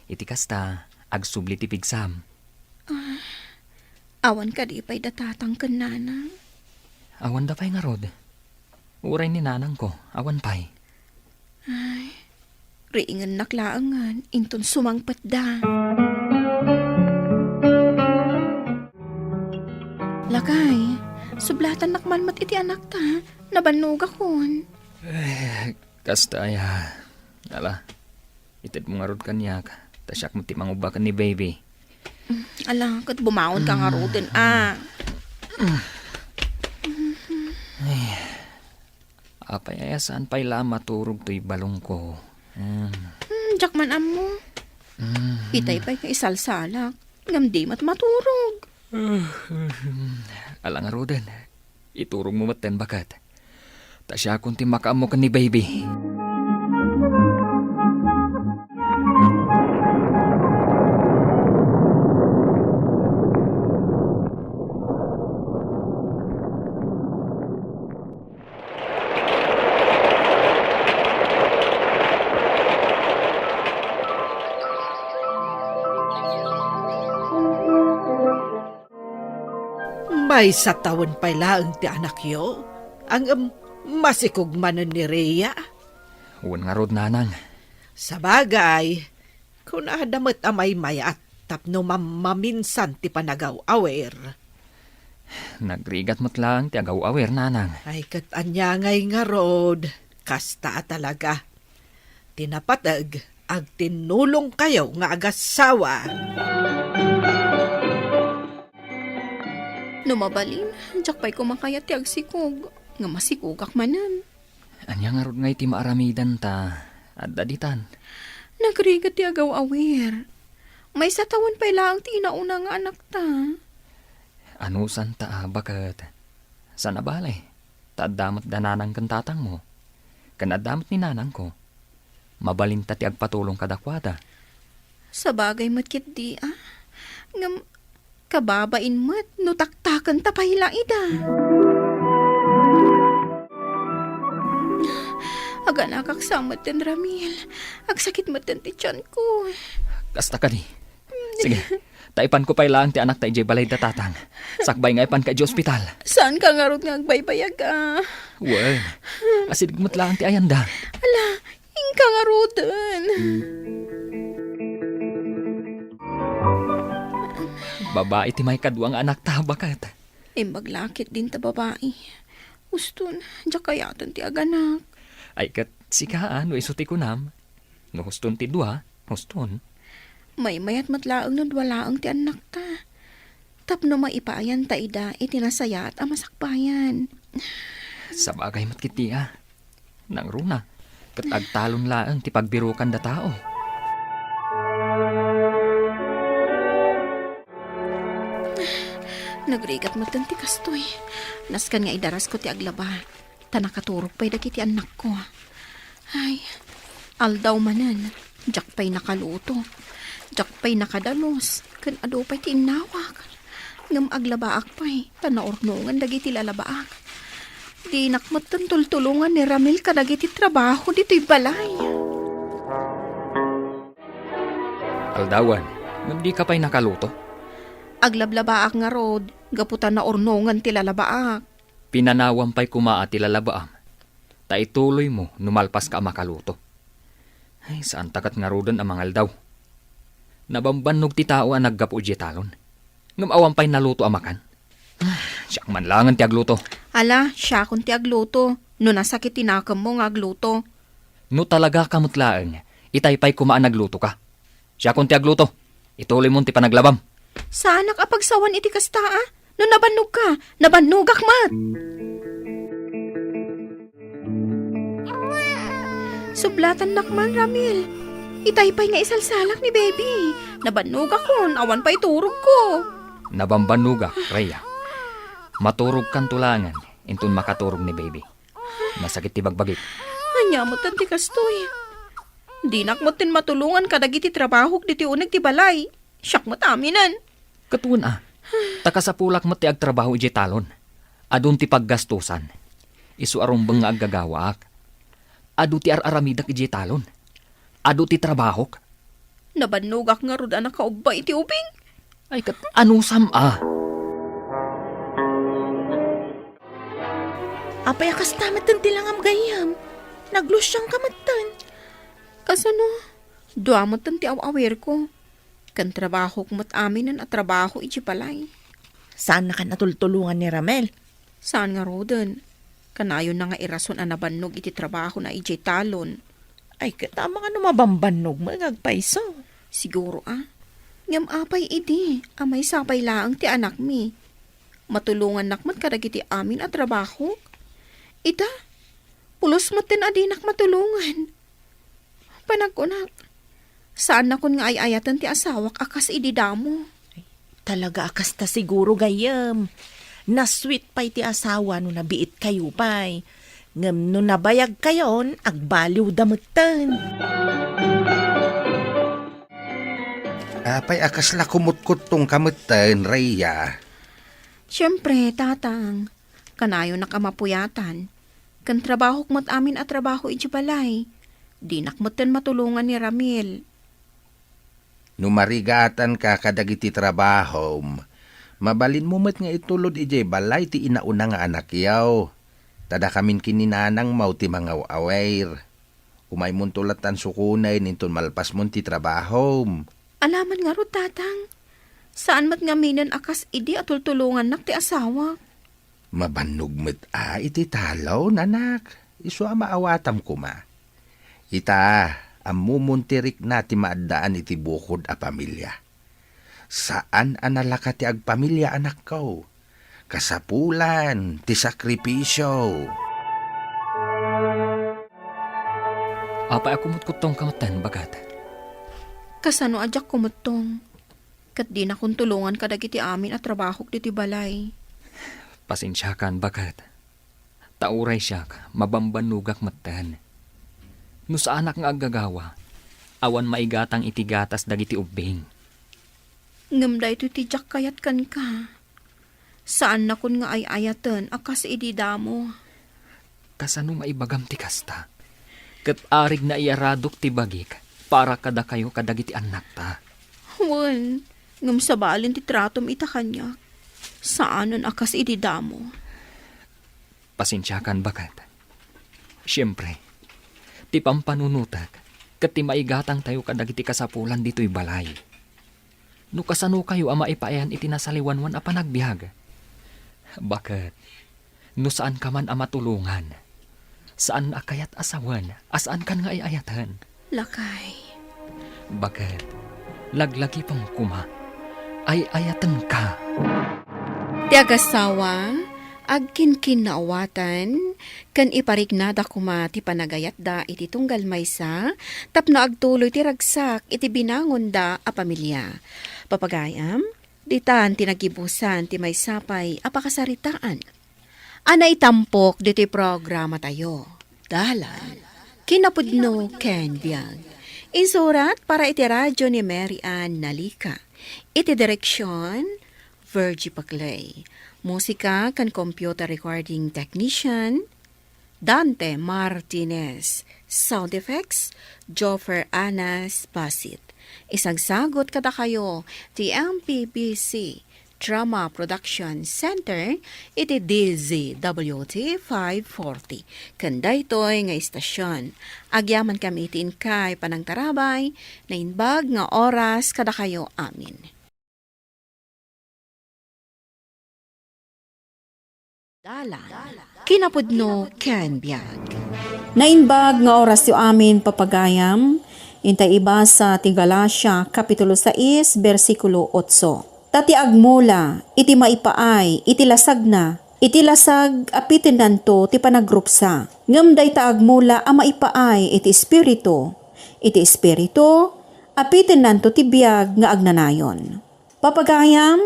Iti kasta, agsubli ti pigsam. Ah, awan kadi pay da tatang ken nanang? Awan da pay ngarud. Uray ni nanangko, awan pay. Ay, riingennak laengen, inton sumangpetda. Lakay, sublatannak man met iti anakta, nabannogakon. Eh, kasta aya. Ala, itedmo ngarud kaniak, ta siak met ti mangubba ken ni baby. Ala, ket bumaonka ngaruden, a. Ay, apay aya saan pay la a maturog toy balongko? Hmm. Hmm, diak man ammo. Hmm. Itay pay nga isalsalak, ngem di met maturog. Ala ngaruden, iturogmo metten, baket. Ta siakon ti makaammo ken ni baby. Maysa tawen pay laeng ti anakyo, ngem masikog manen ni Rhea. Wen ngarud, nanang. Sabagay, kunada met a maymayat tapno mammaminsan ti panagaw-awir. Nagrigat met laeng ti agaw-awir, nanang. Ay, ket ania ngay ngarud, kasta a talaga. Ti napateg, agtinnulongkayo nga agassawa. No mabalin, diak pay koma kayat ti agsikog, nga masikogak manen. Ania ngarud ngay ti maaramidanta? Adda ditan. Nagrigat ti agaw-awir. Maysa tawen pay laeng ti inauna nga anakta. Anusanta a baket? Saan a bale, ta adda met da nanang ken tatangmo, ken adda met ni nanangko. Mabalinta ti agpatulong kadakuada. Sabagay met ketdi a. Ngem kababain met no taktakenta pay la ida. Aganakak sa metten, Ramil. Agsakit metten ti tianko. Kasta kadi. Sige, ta ipanko pay laeng ti anakta idiay balay da tatang. Sakbay nga ipanka idiay ospital. Saanka ngarud nga agbaybayag a? Wen, asideg met laeng ti ayanda. Ala, inka ngaruden. Babai ti maikadua nga anakta, baket. Imbag la ketdin ta babai. Huston, diak kayaten ti aganak. Ay, ket sika, a, no isu ti kunam. No huston ti dua, huston. Maymayat met laeng no dua laeng ti annakta. Tapno maipaayanta ida iti nasayaat a masakbayan. Sabagay met ketdi a. Nangruna, ket agtalon laeng ti pagbirokanda tao. Nagrigat metten ti kastoy. Nasken nga idarasko ti aglaba, ta nakaturog pay dagiti annakko. Ay, aldaw manen, diak pay nakaluto. Diak pay nakadalus, ken adu pay ti innawak. Ngem aglabaak pay, ta naurnongan dagiti lalabaak. Dinak metten tultulongan ni Ramil kadagiti trabaho ditoy balay. Aldawan, ngem dika pay nakaluto? Aglablabaak ngarud, gapu ta naurnongan ti lalabaak. Pinanawam pay koma a ti lalabaam, ta ituloymo no malpaska a makaluto. Ay, saanta ket ngaruden a mangaldaw. Nabambannog ti tao a naggapu idiay talon. Ngem awan pay naluto a makan. Ah, siak man laengen ti agluto. Ala, siakon ti agluto. No nasakit ti nakemmo nga agluto. No talagaka met laeng, itay pay koma a naglutoka. Siakon ti agluto. Ituloymon ti panaglabam. Saanak a pagsawan iti kasta, a? No nabannogka, nabannogak met. Sublatannak man, Ramil. Itay pay nga isalsalak ni Baby. Nabannogakon, awan pay turogko. Nabambannogak, Rhea. Maturogkanto laengen, inton makaturog ni Baby. Nasakit ti bagbagik. Ania met ti kastoy? Dinak met ten matulongan kadagiti trabahok ditoy uneg ti balay. Siak met aminen. Ket wen a, ta kasapulak met ti agtrabaho idiay talon. Adun ti paggastosan. Isu a rumbeng nga aggagawaak. Adu ti ar-aramidek idiay talon. Adu ti trabahok. Nabannogak ngarud a nakaubba iti ubing. Ay, ket anusam a? Apay a kasta metten ti langam gayyem? Naglusiangka metten. Kasano? Dua metten ti aw-awirko. Ken trabahok met aminen a trabaho iti balay. Saannakan a tultulongan ni Ramel? Saan ngaruden. Kanayonna nga irason a nabannog iti trabahona idiay talon. Ay, ket amangan no mabambannog met nga agpayso. Siguro a. Ngem apay idi a maysa pay laeng ti anakmi? Matulongannak met kadagiti amin a trabahok. Ita, pulos metten a dinak matulongan. Panagkunak, saannakon nga ay-ayaten ti asawak a kas idi damo. Talaga a kasta siguro, gayyem. Nasweet pay ti asawa no nabiitkayo pay. Ngem no nabayagkayon, agbaliwda metten. Apay a kasla kumutkuttongka metten, Rhea? Siempre, Tatang. Kanayonnak a mapuyatan. Ken trabahok met amin a trabaho iti balay. Dinak metten matulongan ni Ramil. No marigatanka kadagiti trabahom, Mabalinmo met nga itulod idiay balay ti inauna nga anakyaw. Ta dakamin ken ni nanangmo ti mangaw-awir. Umaymonto lattan sukonen inton malpasmon ti trabahom. Alaman ngarud, Tatang. Saan met ngaminen a kas idi a tultulongannak ti asawak. Mabannog met a iti talon, anak. Isu a maawatam koma. Ita, ammomon ti rikna ti maaddaan iti bukod a pamilia. Saan a nalaka ti agpamilia, anakko. Kasapulan ti sakripisio. Apay a kumutkuttongka metten, baket? Kasano a diak kumuttong? Ket dinakon tulongan kadagiti amin a trabahok ditoy balay. Pasensiakan, baket. Ta uray siak, mabambannogak metten. No saanak nga aggagawa, awan maigatang iti gatas dagiti ubbing. Ngem daytoy ti diak kayat kenka. Saannakon nga ay-ayaten a kas idi damo. Kasano maibagam ti kasta? Ket arig naiyaradok ti bagik para kadakayo kadagiti annakta. Wen, ngem sabalen ti tratom ita kaniak. Saanen a kas idi damo. Pasensiakan, baket. Siempre, ti pampanunotek ket ti maigatangtayo kadagiti kasapulan ditoy balay. No kasanokayo a maipayan iti nasaliwanwan a panagbiag? Baket, no saanka man a matulongan, saan a kayat a sawen a saankan nga ay-ayaten. Lakay. Baket, laglagipem koma, ay-ayatenka. Ti agasawa, agkinkinnaawatan, ken ipariknada koma ti panagayatda iti tunggal maysa tapno agtuloy ti ragsak iti binangonda a pamilia. Papagayam, ditan ti nagibusan ti maysa pay a pakasaritaan a naitampok ditoy programatayo, Dalan, Kinapudno ken Biag. Insurat para iti radyo ni Mary Ann Nalica. Iti direksyon, Virgie Paclay. Musika ken computer recording technician, Dante Martinez. Sound effects, Joffer Anas Basit. Isagsagut kadakayo ti M P B C Drama Production Center iti D Z W T five forty. Ken daytoy nga istasyon, agyamankami iti inkay panangtarabay, naimbag nga oras kadakayo amin. Dalan, Kinapudno ken Biag. Naimbag nga orasyo amin, papagayam, intay ibasa ti Galacia, Kapitulo sais, bersikulo otso. Ta ti agmula iti maipaay iti lasagna, iti lasag apitennanto ti panagrupsa, ngem dayta agmula a maipaay iti Espiritu, iti Espiritu, apitennanto ti biag nga agnanayon. Papagayam,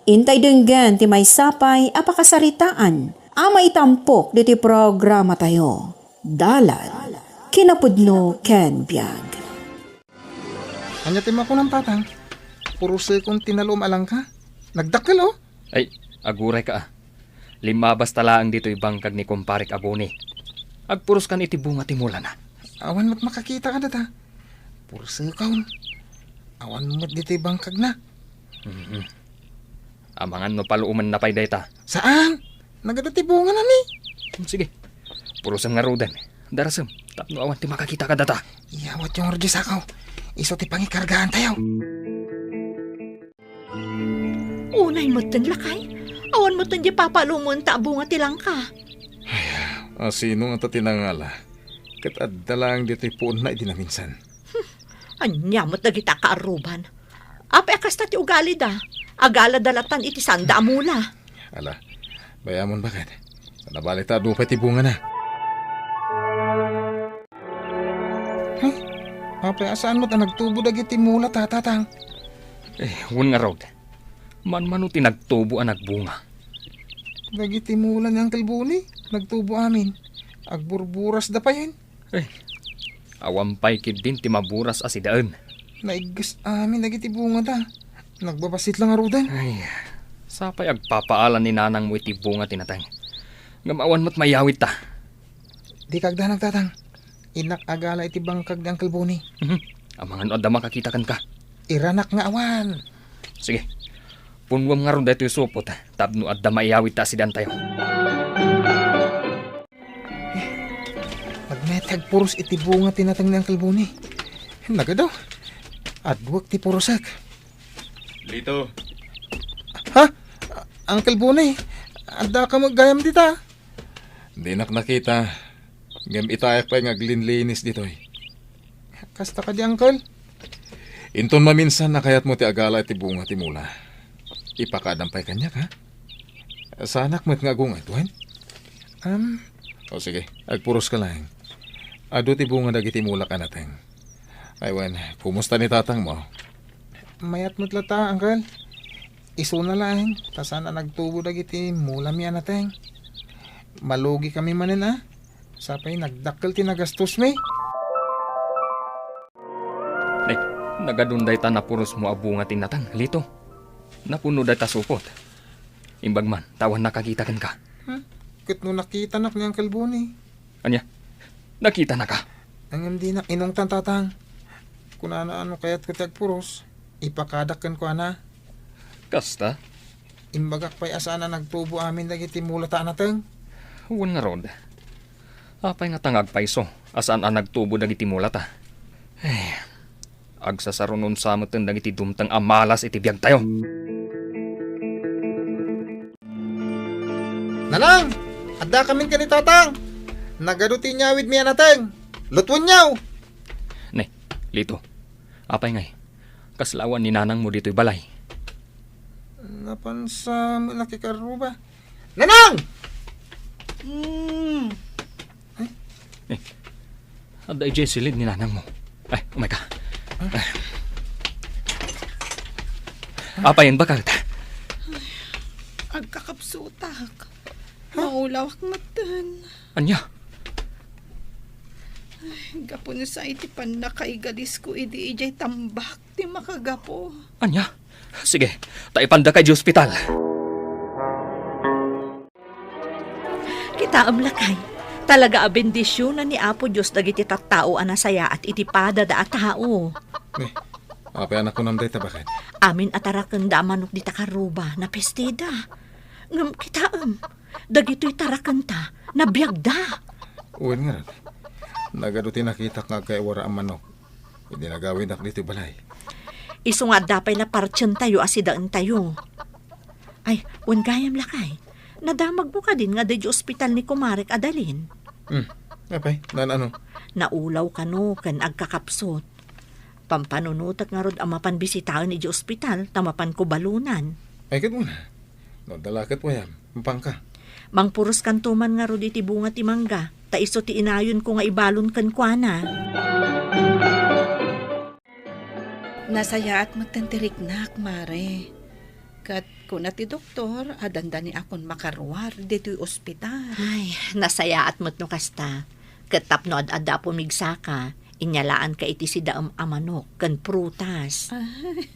intay denggen ti maysa pay a pakasaritaan a maitampok ditoy programatayo, Dalan, Kinapudno ken Biag. Ania ti makunam, Tatang? Purusekon ti nalum a langka. Nagdakkel, oh. Ay, agurayka, ah. Limmabasta laeng ditoy bangkag ni kumparek a Boni. Agpuruskan iti bunga ti mulana. Awan met makakita kadata. Pursekaw. Awan met ditoy bangkagna. Mhm. Amangan no paluomenna pay dayta. Saan? Nagada ti bungana ni. Sige. Purusem ngaruden. Darasem, tapno awan ti makakita kadata. Iyawatyo ngarud diay sakaw. Isu ti pangikargaantayo. Unay metten, lakay. Awan metten diay papaluomenta a bunga ti langka. Ay, a sino ngata ti nangala? Ket adda laeng ditoy puonna idi naminsan. Hmm, ania met dagita a kaarruban? Apay a kasta ti ugalida? Agalada latan iti sanda a mula. Ala, bay-amon, baket. Nabali ta adu pay ti bungana. Huh? Apay a saan met a nagtubo dagiti mula, Tatang? Eh, wen ngarud. Manmano ti nagtubo a nagbunga. Dagiti mula ni Uncle Boni, nagtubo amin. Agburburasda payen. Eh, awan pay ketdin ti maburas a sidaen. Naigges amin dagiti bungada. Nagbabassit la ngaruden. Ay, sapay agpapaalan ni nanangmo iti bunga ti nateng. Ngem awan met mayawitta. Dika agdanag, Tatang. Innak agala iti bangkag ni Uncle Boni. Mhm. Amangan no adda makakita kenka. Iranak nga awan. Sige. Punnuem ngarud daytoy supot tapno adda maiyawid ta asidantayo. Nagmayat ti agpuros iti bunga ti nateng ni Uncle Boni. Nagadu, adwek ti purosek. Lito. Ha? Uncle Boni, adda ka met gayam dita? Dinak nakita. Ngem itayak pay nga aglinlinis ditoy. Kasta kadi, Uncle? Inton maminsan a kayatmo ti agala iti bunga ti mula, ipakadam pay kaniak, ha? Saanak met nga agungayto, wen? Am, O sige, agpuros ka laeng. Adu ti bunga dagiti mulak a nateng. Ay wen, kumusta ni tatangmo? Mayat met latta, Uncle. Isuna laeng, ta saan a nagtubo dagiti mulami a nateng. Malugikami manen a. Sapay nagdakkel ti nagastosmi. Ay, nagadun dayta napurosmo a bunga ti nateng, Lito. Napuno dayta supot. Imbag man, ta awan nakakita kenka. Hmm? Ket no nakitanak ni Uncle Boni. Ania? Nakitanaka? Ngem dinak inungtan, Tatang. Kunana a no kayatko ti agpuros, ipakadak kenkuana. Kasta? Imbagak pay a saan a nagtubo amin dagiti mulata a nateng. Wen ngarud. Apay ngata nga agpayso a saan a nagtubo dagiti mulata? Eh, agsasarunon sa metten dagiti dumteng a malas iti biagtayo. Nanang! Addakamin ken ni Tatang! Nagadu ti inyawidmi a nateng! Lutwenyo! Ne, Lito. Apay ngay? Kasla awan ni nanangmo ditoy balay? Napan sa met nakikaruba. Nanang! Mm. Eh, adda idiay silid ni nanangmo. Ay, umay ka. Apay, imbagak? Agkakapsutak. Maulawak metten. Ania? Gapu no sa iti pannakaigalisko idi idiay tambak ti makagapu. Ania? Sige, ta ipandaka idiay ospital. Kitaem, lakay, talaga a bendisionan ni Apo Dios dagiti tattao a nasayaat iti padada a tao. Ne, apay a nakunam dayta, baket? Amin a tarakenda a manok dita karuba, napestida. Ngem kitaem, dagitoy tarakenta, nabiagda. Wen ngarud, nagadu ti nakitak nga agkaiwara a manok idi nagawidak ditoy balay. Isu nga adda pay la partientayo a sidaentayo. Ay, wen gayam, lakay. Nadamagmo kadin nga adda idiay ospital ni kumarek a Dalin? Hmm. Apay, naan-ano? Naulaw kano ken agkakapsut. Pampanunotek ngarud a mapan bisitaen idiay ospital ta mapanko balonan. Ay, ket una. No adda la ket wayam, mapanka. Mangpuroskanto man ngarud iti bunga ti mangga, ta isu ti inayonko nga ibalon kenkuana. Nasayaat metten ti riknak, Mare. Ket kuna ti doktor a dandaniakon makaruar ditoy ospital. Ay, nasayaat met no kasta. Ket tapno ad-adda a pumigsaka, inyalaanka iti sidaem a manok ken prutas. Ay,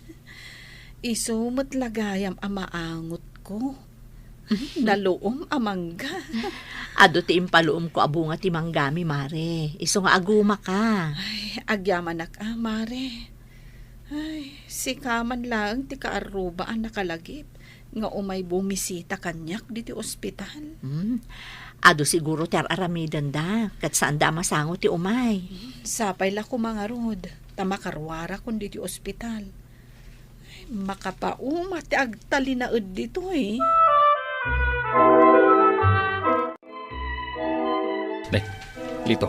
isu met la gayam a maangotko. Naluom a mangga. Adu ti impaluomko a bunga ti manggami, Mare. Isu nga agumaka. Ay, agyamanak a, Mare. Ay, sika man laeng ti kaarruba a nakalagip nga umay bumisita kaniak diti ospital. Hmm. Adu siguro ti ar-aramidenda, ket saanda a masango ti umay. Hmm, sapay la koma ngarud, ta makaruarakon diti ospital. Ay, makapauma ti agtalinaed ditoy. Ne, Lito,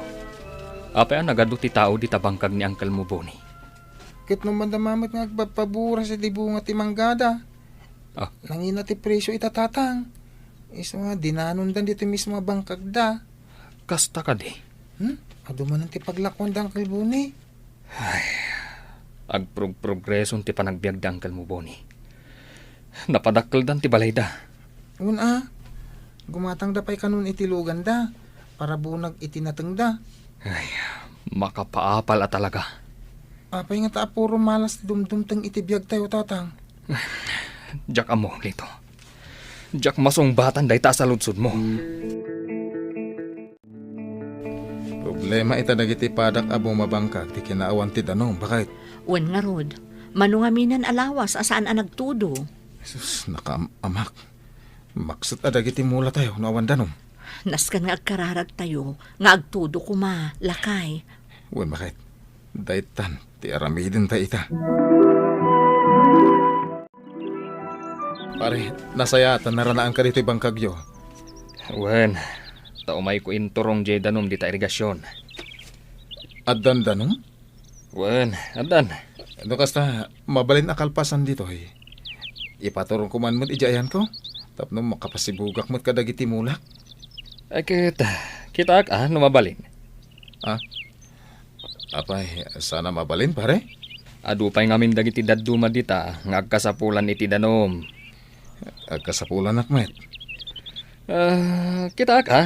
apay a nagadu ti tao dita bangkag ni Uncle mo, Boni? Ket no madama met nga agpapabura sa di bunga ti manggada. Ah. Nangina ti presyo ita, Tatang. Isu nga dinanondan ditoy mismo a bangkagda. Kasta kadi? Hmm? Adu manen ti paglakuan da Uncle Boni. Ay, agprog-progreson ti panagbiag da Uncle mo, Boni. Napadakkeldan ti balayda. Wen a, gumatangda pay kanon iti luganda para bunag iti natengda. Ay, makapaapal a talaga. Apay ngata a puro malas ti dumdumteng iti biagtayo, Tatang? Diak ammo, Lito. Diak masungbatan dayta a saludsodmo. Problema ita dagiti padak a bumabangkag ti kinaawan ti danum, baket. Wen ngarud, mano ngamin a lawas a saan a nagtudo? Sus, nakaam-amak. Maksut a dagiti mulatayo no awan danum. Nasken nga agkararagtayo nga agtudo koma, lakay. Wen, baket. Daytan ti aramidenta ita. Pare, nasayaat a naranaanka ditoy bangkagyo. Wen, ta umayko inturong diay danum dita irigasion. Addan danum? Wen, addan. No kasta, mabalin a kalpasan ditoy, ipaturongko man met idiay ayanko, tapno makapasibugak met kadagiti mulak. Ay, ket, kitaak a no mabalin. Ah? Apay, saan a mabalin, pare? Adu pay ngamin dagiti dadduma dita nga agkasapulan iti danum. Agkasapulanak met. Ah, kitaak a.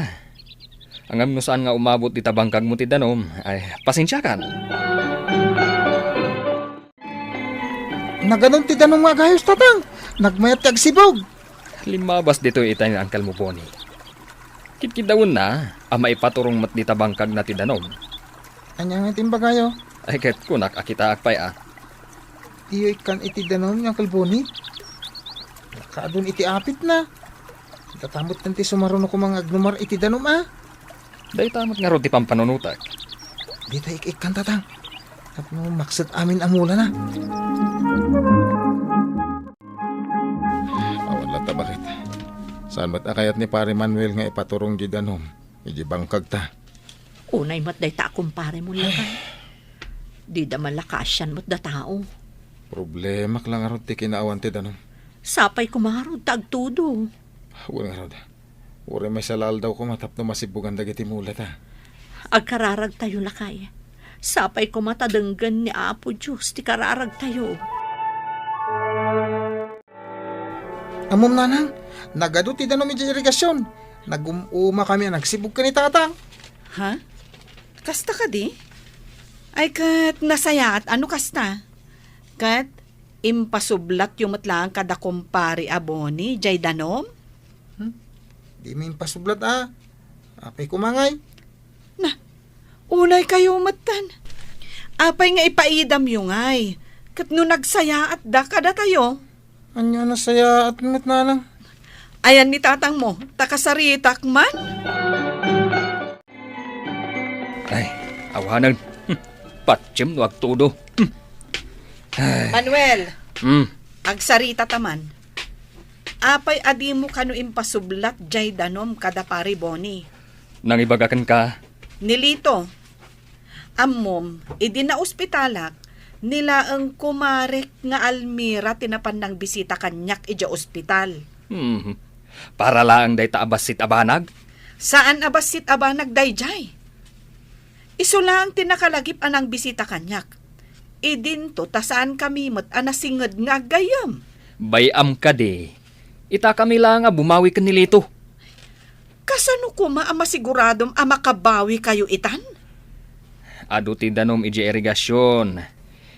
Ngem no saan nga umabut dita bangkagmo ti danum, ay, pasensiakan. Naganun ti danum nga agayos, tatang. Nagmayat ti agsibug. Limmabas ditoy itay ni Uncle mo, Bonnie. Kitkitaenna a maipaturong met dita bangkagna ti danum. Ania nga ti imbagayo? Ay, ket kunak a kitaak pay a. Diyo ikkan iti danum, Uncle Bonnie? Nakaadun iti apitna. Datamet ti sumaruno koma nga agnumar iti danum a. Dayta met ngarud ti pampanunotek. Dita ik-ikkan, tatang. Tapno maksut amin a mulana. Awan latta, baket. Saan met a kayat ni Pare Manuel nga ipaturong di danum iti bangkagta? Unay met dayta a kumparemo, lakay. Dida man la kaasian met da tao. Problemak la ngarud ti kinaawan ti danum. Sapay koma ngarud ta agtudo. Wen ngarud. Uray maysa la aldaw koma tapno masibugan dagiti mulata. Agkararagtayo, lakay. Sapay koma ta denggen ni Apo Dios ti kararagtayo. Ammom, nanang, nagadu ti danum idiay irigasion. Nagum-umakami a nagsibug ken ni tatang. Ha? Kasta kadi? Ay, ket nasayaat a no kasta. Ket impasublatyo met laeng kada kumpare a Bonnie, jay danum? Hmm? Dimi impasublat a. Apay koma ngay? Na, unay kayo metten. Apay nga ipaidamyo ngay? Ket no nagsayaatda kadatayo? Ania nasayaat met, nanang? Ayan ni tatang mo, ta kasaritak man? Ay, awanen. Hmm, patiem no agtudo. Hmm. Ay. Manuel, Hmm. agsarita ta man. Apay a dimo kano impasublat jay danum kada Pari Boni? Nangibaga kenka? Ni Lito. Ammom, idi naospitalak, ni laeng kumarek nga Almira ti napan nangbisita kaniak idiay ospital. Hmm. Para laeng dayta a bassit a banag? Saan a bassit a banag dayjay. Isu laeng ti nakalagip a nangbisita kaniak. Idinto ta saankami met a nasinged nga aggayyem. Bay-am kadi, itakami laeng a bumawi ken ni Lito. Kasano koma a masiguradom a makabawikayo itan? Adu ti danum idiay irigasion.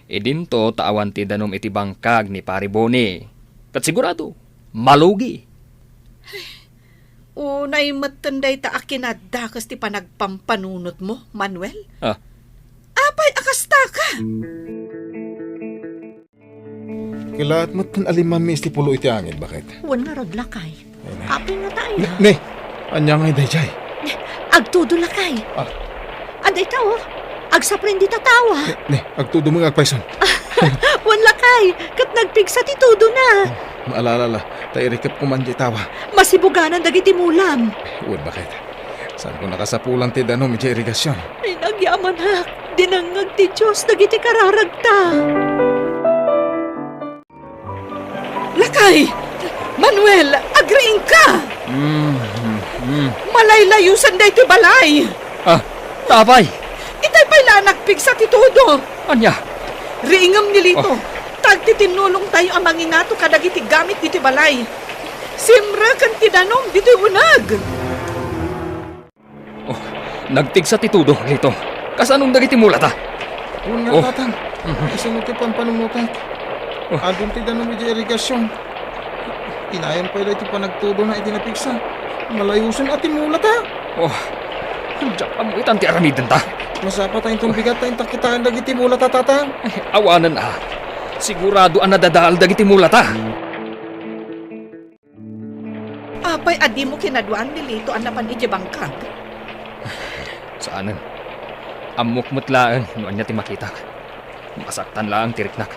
Idinto ta awan ti danum iti bangkag ni Pari Boni. Ket sigurado, malugi. Unay metten dayta a kinadakes ti panagpampanunotmo, Manuel. Ah. Apay a kasta ka? Kalaat metten a limmamis ti pulo iti angin, baket. Wen ngarud, lakay. Ay, ne. Apay nga tayo? Ne, ne. Ania ngay dayjay? Agtudo, lakay. Ah. Adda ita, oh. Agsapren dita tawa. Ne, ne. Agtudo met nga agpayson. Wen, lakay. Ket nagpigsa ti tudona. Hmm, ala, ala, ala. Ta irikepko man di tawa. Masibuganan dagiti mulam. Wen, baket. Saanko nakasapulan ti danum idiay irigasion? Ay, nagyamanak. Dinengngeg ti Dios dagiti kararagta. Lakay! Manuel, agriingka! Mm, mm, mm. Malaylayusan daytoy balay! Ah, apay? Itay pay la a nagpigsa ti tudo. Ania? Riingem ni Lito. Oh. Ta agtitinnulongtayo a mangingato kadagiti gamit ditoy balay. Simreken ti danum ditoy uneg. Oh, nagpigsa ti tudo, Lito. Kasanon dagiti mulata? Wen nga, oh. Tatang. Mhm. Isino ti pampanunotek? Oh. Adun ti danum idiay irigasion. Inayon pay daytoy panagtudona iti napigsa. Malayusen a ti mulata. Oh, diak ammo itan ti aramidenta. Masapa ta inton bigat ta inta kitaen dagiti mulata, Tatang. Ay, awanen a. Sigurado a nadadael dagiti mulata. Apay a dimo kinaduaan ni Lito a napan idiay bangkag? Saanen. Ammok met laeng no ania ti makitak. Masaktan laeng ti riknak.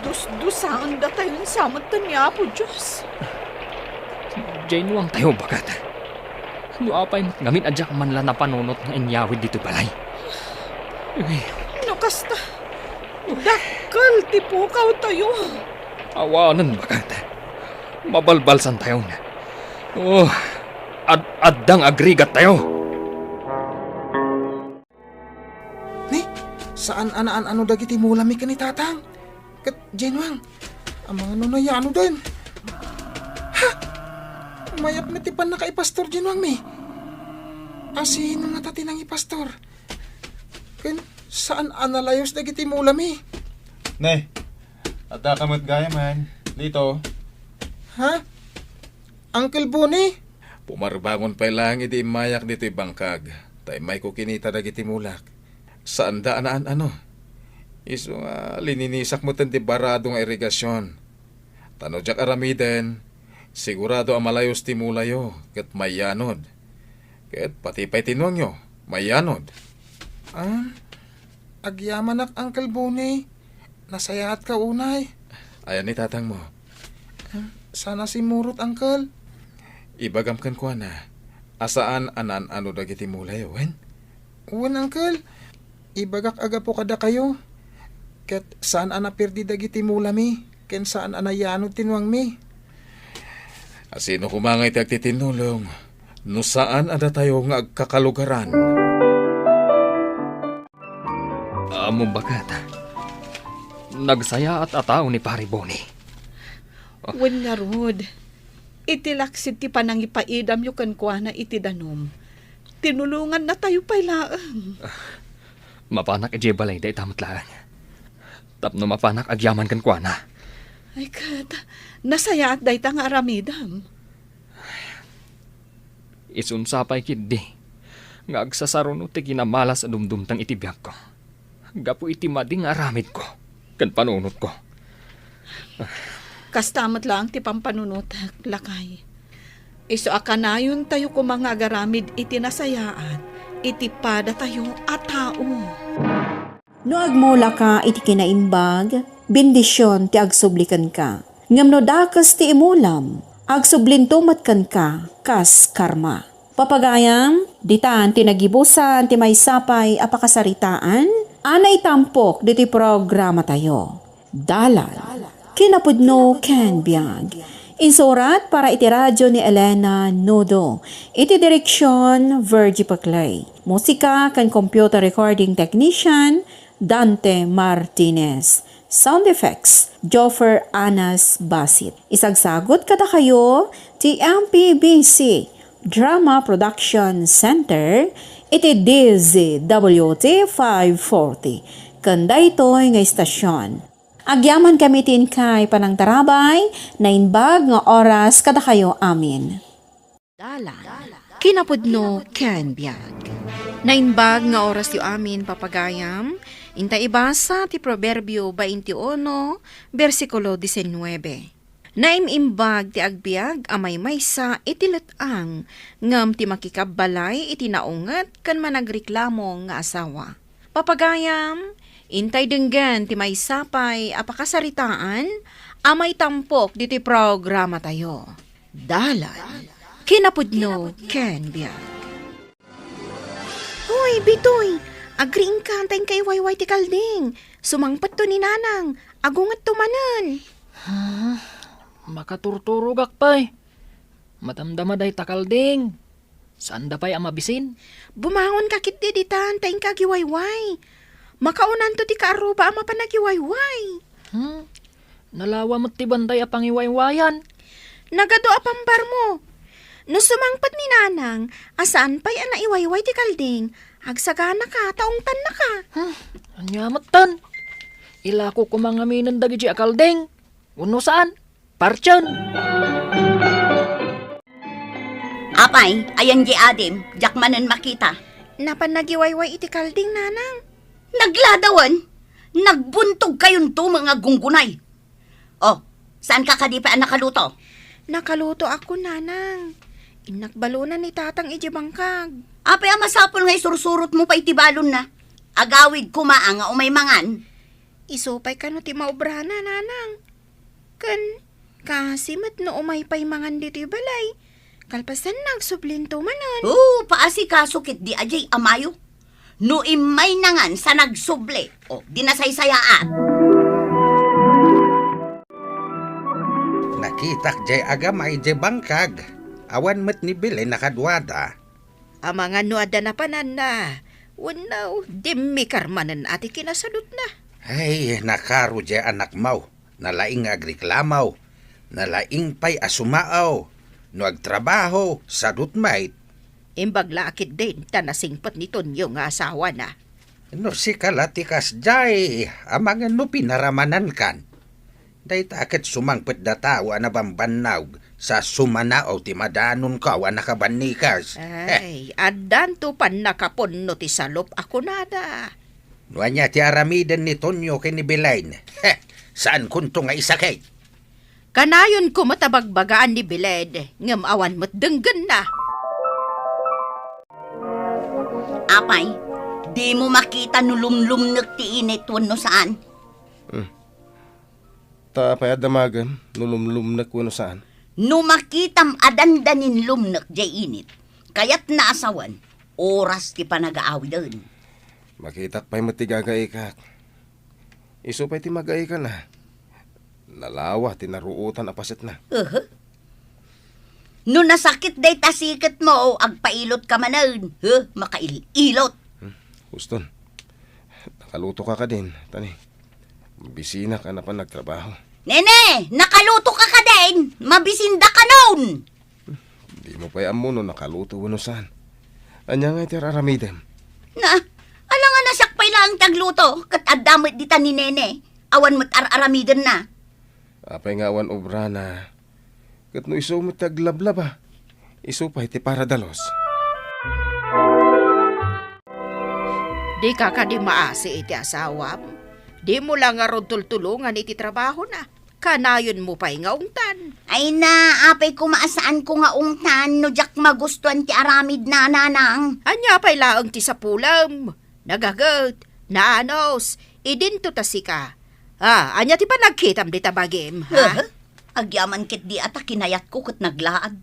Dusdusaendatayon sa metten ni Apo Dios. Diay nuangtayo, baket. No apay met ngamin a diak man la napanunot nga inyawid ditoy balay. Uy. No kasta, dakkel ti pukawtayo. Awanen, baket. Mabalbalsantayon. Oh, ad-, adda nga agrigattayo. Ni, saan a naan-ano dagiti mulami ken ni Tatang? Ket Jenwang, amangan no nayanoden. Ha? Mayat met ti pannakaipastor Jenwang mi. Asino ngata ti nangipastor? Ken saan a nalayos dagiti mulami? Ne, adda ka met gayamen, Lito. Ha? Uncle Boni? Pumarbangon pay laeng idi immayak ditoy bangkag, ta immayko kinita dagiti mulak. Saanda a naan-ano. Isu nga lininisak metten ti barado nga irigasion. Ta no diak aramiden, sigurado a malayos ti mulayo ket mayanod. Ket pati pay ti nuangyo, mayanod. Ah, agyamanak, Uncle Boni. Nasayaatka unay. Ayan ni tatangmo. Ah, saan a simmurot, Uncle. Ibagam kenkuana a saan a naan-ano dagiti mulayo, wen? Wen, Uncle. Ibagak a gapu kadakayo. Ket saan a naperdi dagiti mulami, ken saan a nayanod ti nuangmi. Asino koma nga iti agtitinnulong no saan a datayo nga agkakalugaran? Ammom, baket, nagsayaat a tao ni Pari Boni. Wen ngarud, iti laksid ti panangipaidamyo kenkuana iti danum, tinulongannatayo pay laeng. Mapanak idiay balay dayta met laeng. Tapno mapanak agyaman kenkuana. Ay, ket, nasayaat dayta nga aramidem. Isun sa pay ketdi nga agsasaruno ti kinamalas a dumdumteng iti biagko gapu iti madi nga aramidko ken panunotko. Kasta met laeng ti pampanunotek, lakay. Isu a kanayontayo koma nga agaramid iti nasayaat iti padatayo a tao. No agmulaka iti kinaimbag, bendision ti agsubli kenka. Ngem no dakes ti imulam, agsublinto met kenka kas karma. Papagayam, ditan ti nagibusan ti maysa pay a pakasaritaan a naitampok ditoy programatayo. Dalan, kinapudno ken biag. Insurat para iti radyo ni Elena Nudo. Iti direksion, Virgie Paclay. Musika ken computer recording technician, Dante Martinez. Sound effects, Joffer Anas Basit. Isagsagut kadakayo ti M P B C Drama Production Center iti D Z W T five forty. Ken daytoy nga istasyon. Agyaman kami ti inkay panangtarabay, naimbag nga oras kadakayo amin. Dalan, kinapudno ken biag. Naimbag nga orasyo amin, papagayam, inta ibasa ti Proverbio baintiuno, bersikulo disinnuebe. Naim-imbag ti agbiag a maymaysa iti let-ang, ngem ti makikabbalay iti naunget ken managreklamo nga asawa. Papagayam, intay denggen ti maysa pay a pakasaritaan a maitampok ditoy programatayo. Dalan, kinapudno ken biag. Hoy, Bitoy! Agriingka ta inka iwayway ti kalding. Sumangpetto ni Nanang. Agungetto manen. Hmm, makaturturogak pay. Madamdama dayta kalding. Saanda pay a mabisin? Bumangonka ketdi ditan ta inka agiwayway. Makaunanto ti kaarruba a mapan agiwayway. Hmm, nalawa met ti bantay a pangiwaywayan. Nagadu a pambarmo. No sumangpet ni Nanang a saan pay a naiwayway ti kalding, agsaganaka ta ungtannaka. Hmm, ania metten? Ilako koma ngaminen dagiti a kalding. Wenno saan? Partien! Apay, ayan di adim, diak manen makita. Napan nagiwayway iti kalding, Nanang. Nagladawen! Nagbuntogkayonto nga aggunggunay. Oh, saanka kadi pay a nakaluto? Nakalutoakon, nanang. Innak balona ni tatang idiay bangkag. Apay a masapul nga isursurotmo pay ti balonna? Agawid koma a nga umay mangan. Isu pay kano ti maobrana, nanang. Ken, kasi met no umay pay mangan ditoy balay. Kalpasanna, agsublento manen. Oo, paasikaso ketdi a diay amayo. No immay nangan sa nagsubli, o, di nasaysayaat. Nakitak diay agama idiay bangkag. Awan met ni Belen a kaduada. Amangan no adda napananna. Wenno, dimmikar manen a ti kinasadutna. Ay, nakaro diay anakmo. Nalaing nga agreklamo. Nalaing pay a sumaaw. No agtrabaho, sadut met. Imbag la a ketdin ta nasingpet ni Tonio nga asawana. No sika la ti kasdiay, amangan no pinaramanankan. Dayta ket sumangpet dataw a nabambannog sa sumanaaw ti madanonko a nakabannikas. Ay, addanto pannakapunno ti salup a kunada. No ania ti aramiden ni Tonio ken ni Belen, he, saankonto nga isakit. Kanayon koma ta bagbagaan ni Belen, ngem awan met denggenna. Apay, dimo makita no lumlumnek ti init wenno saan? Hmm. Ta apay a damagem no lumlumnek wenno saan? No makitam a dandanin lumnek diay init, kayatna a sawen, oras ti panagaawiden. Makitak pay met ti gagaikak. Isu pay ti magaikana. Nalawa ti naruotan a pasetna. Uhu. No nasakit dayta siketmo, agpailotka manen. Huh, makail-ilot. Hmm, Houston, nakalutoka kadin, tani. Mabisinak a napan nagtrabaho. Nene, nakalutoka kadin. Mabisinda kanon. Dimo pay ammo no nakaluto wenno saan. Ania ngay ti ar-aramidem? Na, alangan a siak pay laeng ti agluto, ket adda met dita ni Nene. Awan met ar-aramidenna. Apay nga awan obrana? Ket no isu met ti aglablaba, isu pay ti paradalos. Dika kadi maasi iti asawam? Dimo la ngarud tultulongan iti trabahona. Kanayonmo pay nga ungtan. Ay na, apay koma a saanko nga ungtan no diak magustuan ti aramidna, nanang. Ania pay laeng ti sapulem? Nagaget, naanus, idinto ta sika. Ah, ania ti panagkitam dita bagim, ha? Aha. Agyaman ketdi a ta kinayatko ket naglaad.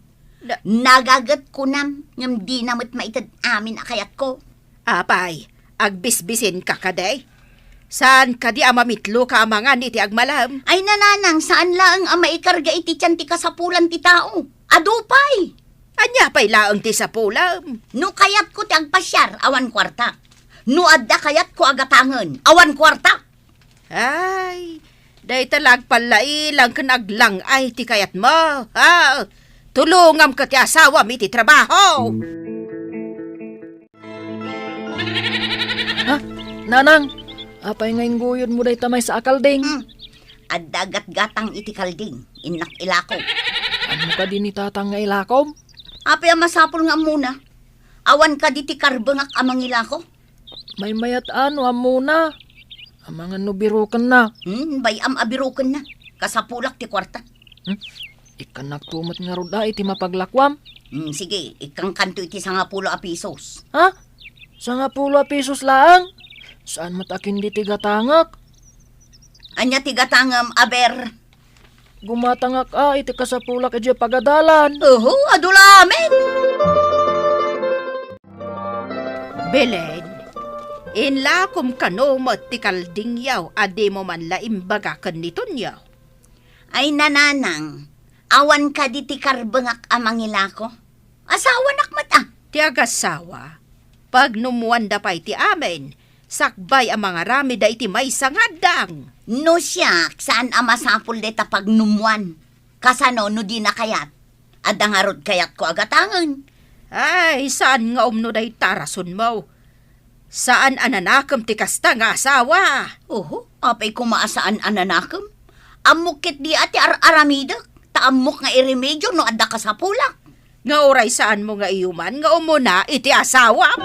Na- Nagaget kunam, ngem dina met maited amin a kayatko. Apay, agbisbisinka kadi? Saan kadi a mamitloka a mangan iti agmalem? Ay, nanang, saan laeng a maikarga iti tian ti kasapulan ti tao. Adu pay. Ania pay laeng ti sapulem? No kayatko ti agpasiar, awan kuarta. No adda kayatko a gatangen, awan kuarta. Ay, dayta la agpallailang ken aglang-ay ti kayatmo, ha? Tulongam ket ti asawam iti trabaho. Ha? Nanang, apay nga ingguyodmo dayta maysa a kalding? Hmm. Adda gatgatang iti kalding, innak ilako. Ammok kadi ni tatang nga ilakom? Apay a masapul nga ammona? Awan kadi ti karbengak a mangilako? Maymayat a no ammona. Amangan no birokenna. Hmm, bay-am a birokenna. Kasapulak ti kuarta. Hmm? Ikkannakto met ngarud a iti mapaglakuam. Hmm, sige, ikkangkanto iti sangapulo a pisos. Ha? Sangapulo a pisos laeng? Saan met a ken di ti gatangek? Ania ti gatangem, aber? Gumatangak a iti kasapulak idiay pagadalan. Uhu, adu la amin. Belen, inlakom kano met ti kaldingyaw a dimo man la imbaga ken ni Tonio. Ay, nanang, awan kadi ti karbengak a mangilako? Asawanak met a. Ti agasawa, pagnummuanda pay ti amin, sakbay a mangaramid iti maysa nga addang. No siak, saan a masapul dayta pagnummuan. Kasano no dina kayat? Adda ngarud kayatko a gatangen. Ay, saan nga umno dayta a rasonmo. Saan a nanakem ti kasta nga asawa. Oho, apay koma a saan a nanakem? Ammok ketdi a ti ar-aramidek, ta ammok nga iremedio no adda kasapulak. Nga uray saanmo nga iyuman nga umuna iti asawam?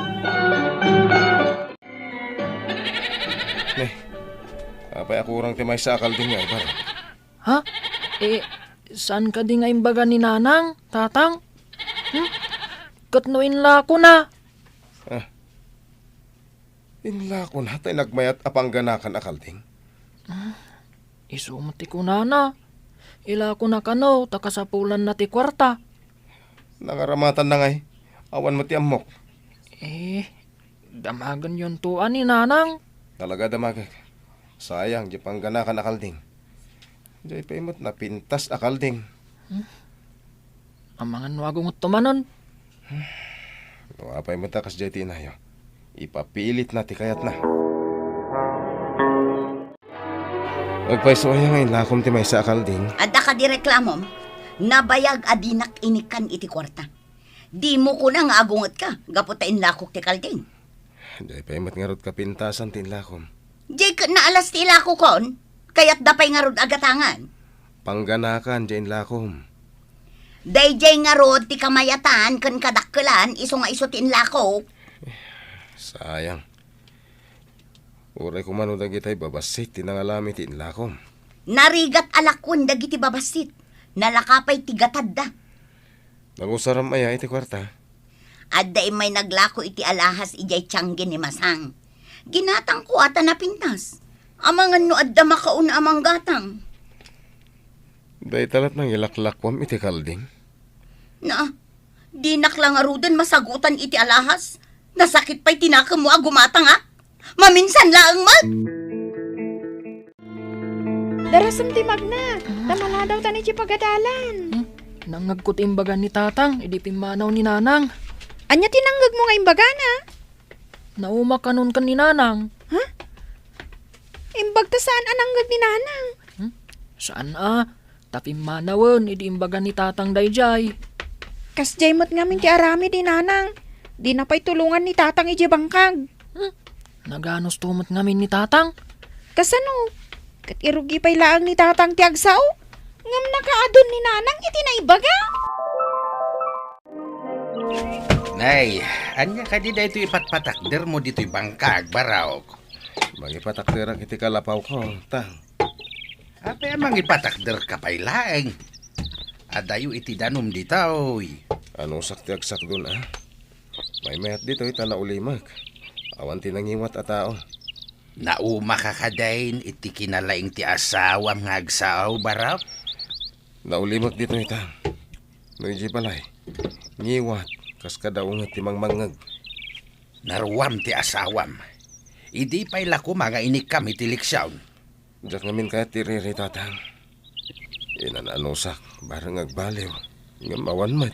Ne, apay a kurang ti maysa a kalding nga ibar? Ha? Eh, Saan kadi nga imbaga ni Nanang, Tatang? Hmm? Ket no inlakona? Ah, inlakona tay nagmayat a pangganakan a kalding? Isu met ti kunana. Ilakona kano ta kasapulanna ti kuarta. Nangaramatanna ngay. Awan met ti ammok. Eh, damagenyonto a ni Nanang. Talaga damagek. Sayang, di pangganakan a kalding. Diay pay met napintas a kalding. Amangan no agungetto manen. No apay met a kasdiay ti inayo, ipapilitna ti kayatna. Agpayso aya nga inlakom ti maysa a kalding? Adda kadi reklamom? Nabayag a dinak inikkan iti kuarta. Dimo kuna nga agungetka gapu ta inlakok ti kalding. Diay pay met ngarud kapintasan ti inlakom. Diay ket naalas ti ilakokon? Kayatda pay ngarud a gatangan? Pangganakan diay inlakom. Daydiay ngarud ti kamayatan ken kadakkelan isu nga isu ti inlakok. Sayang. Uray koma no dagitay babassit ti nangalami ti inlakom. Narigat a lakuan dagiti babassit. Nalaka pay ti gatadda. Nangusaram aya iti kuarta? Adda immay naglako iti alahas idiay tianggen ni Masang. Ginatangko a ta napintas. Amangan no adda makauna a manggatang. Dayta la't nangilaklakuam iti kalding? Na, dinak la ngaruden masagutan iti alahas. Nasakit pay ti nakemmo a gumatangak. Maminsan laeng met. Darasem ti magna, ta maladaw ta ni ti pagadalan. Hmm? Nangngegko ti imbaga ni Tatang idi pimmanaw ni Nanang. Ania ti nangngegmo nga imbagana? Naumak kanon ken ni Nanang. Ha? Imbag ta saan a nangngeg ni Nanang? Hmm? Saan a, ta pimmanawen idi imbaga ni Tatang daydiay. Kasdiay met ngamin ti aramid ni Nanang. Dina pay tulongan ni Tatang idiay bangkag. Hmm? Naganusto met ngamin ni Tatang. Kasano? Ket irugi pay laeng ni Tatang ti agsao? Ngem nakaadun ni Nanang iti naibaga. Nay, ania kadi daytoy ipatpatakdermo ditoy bangkag, Barok? Mangipatakderak iti kalapawko, Tang. Apay a mangipatakderka pay laeng? Adayo iti danum ditoy. Anusak ti agsakdon, a? Maymayat ditoy ta naulimek. Awan ti nangiwat a tao. Naumaka kadin iti kinalaing ti asawam nga agsao, Barok? Naulimek ditoy, Tang. No idiay balay, ngiwat, kas kada unget ti mangmangngeg. Naruam ti asawam. Idi pay la koma nga inikkam iti leksion. Diak ngamin kayat ti riri, Tatang. Inan-anusak, bareng agbaliw, ngem awan met.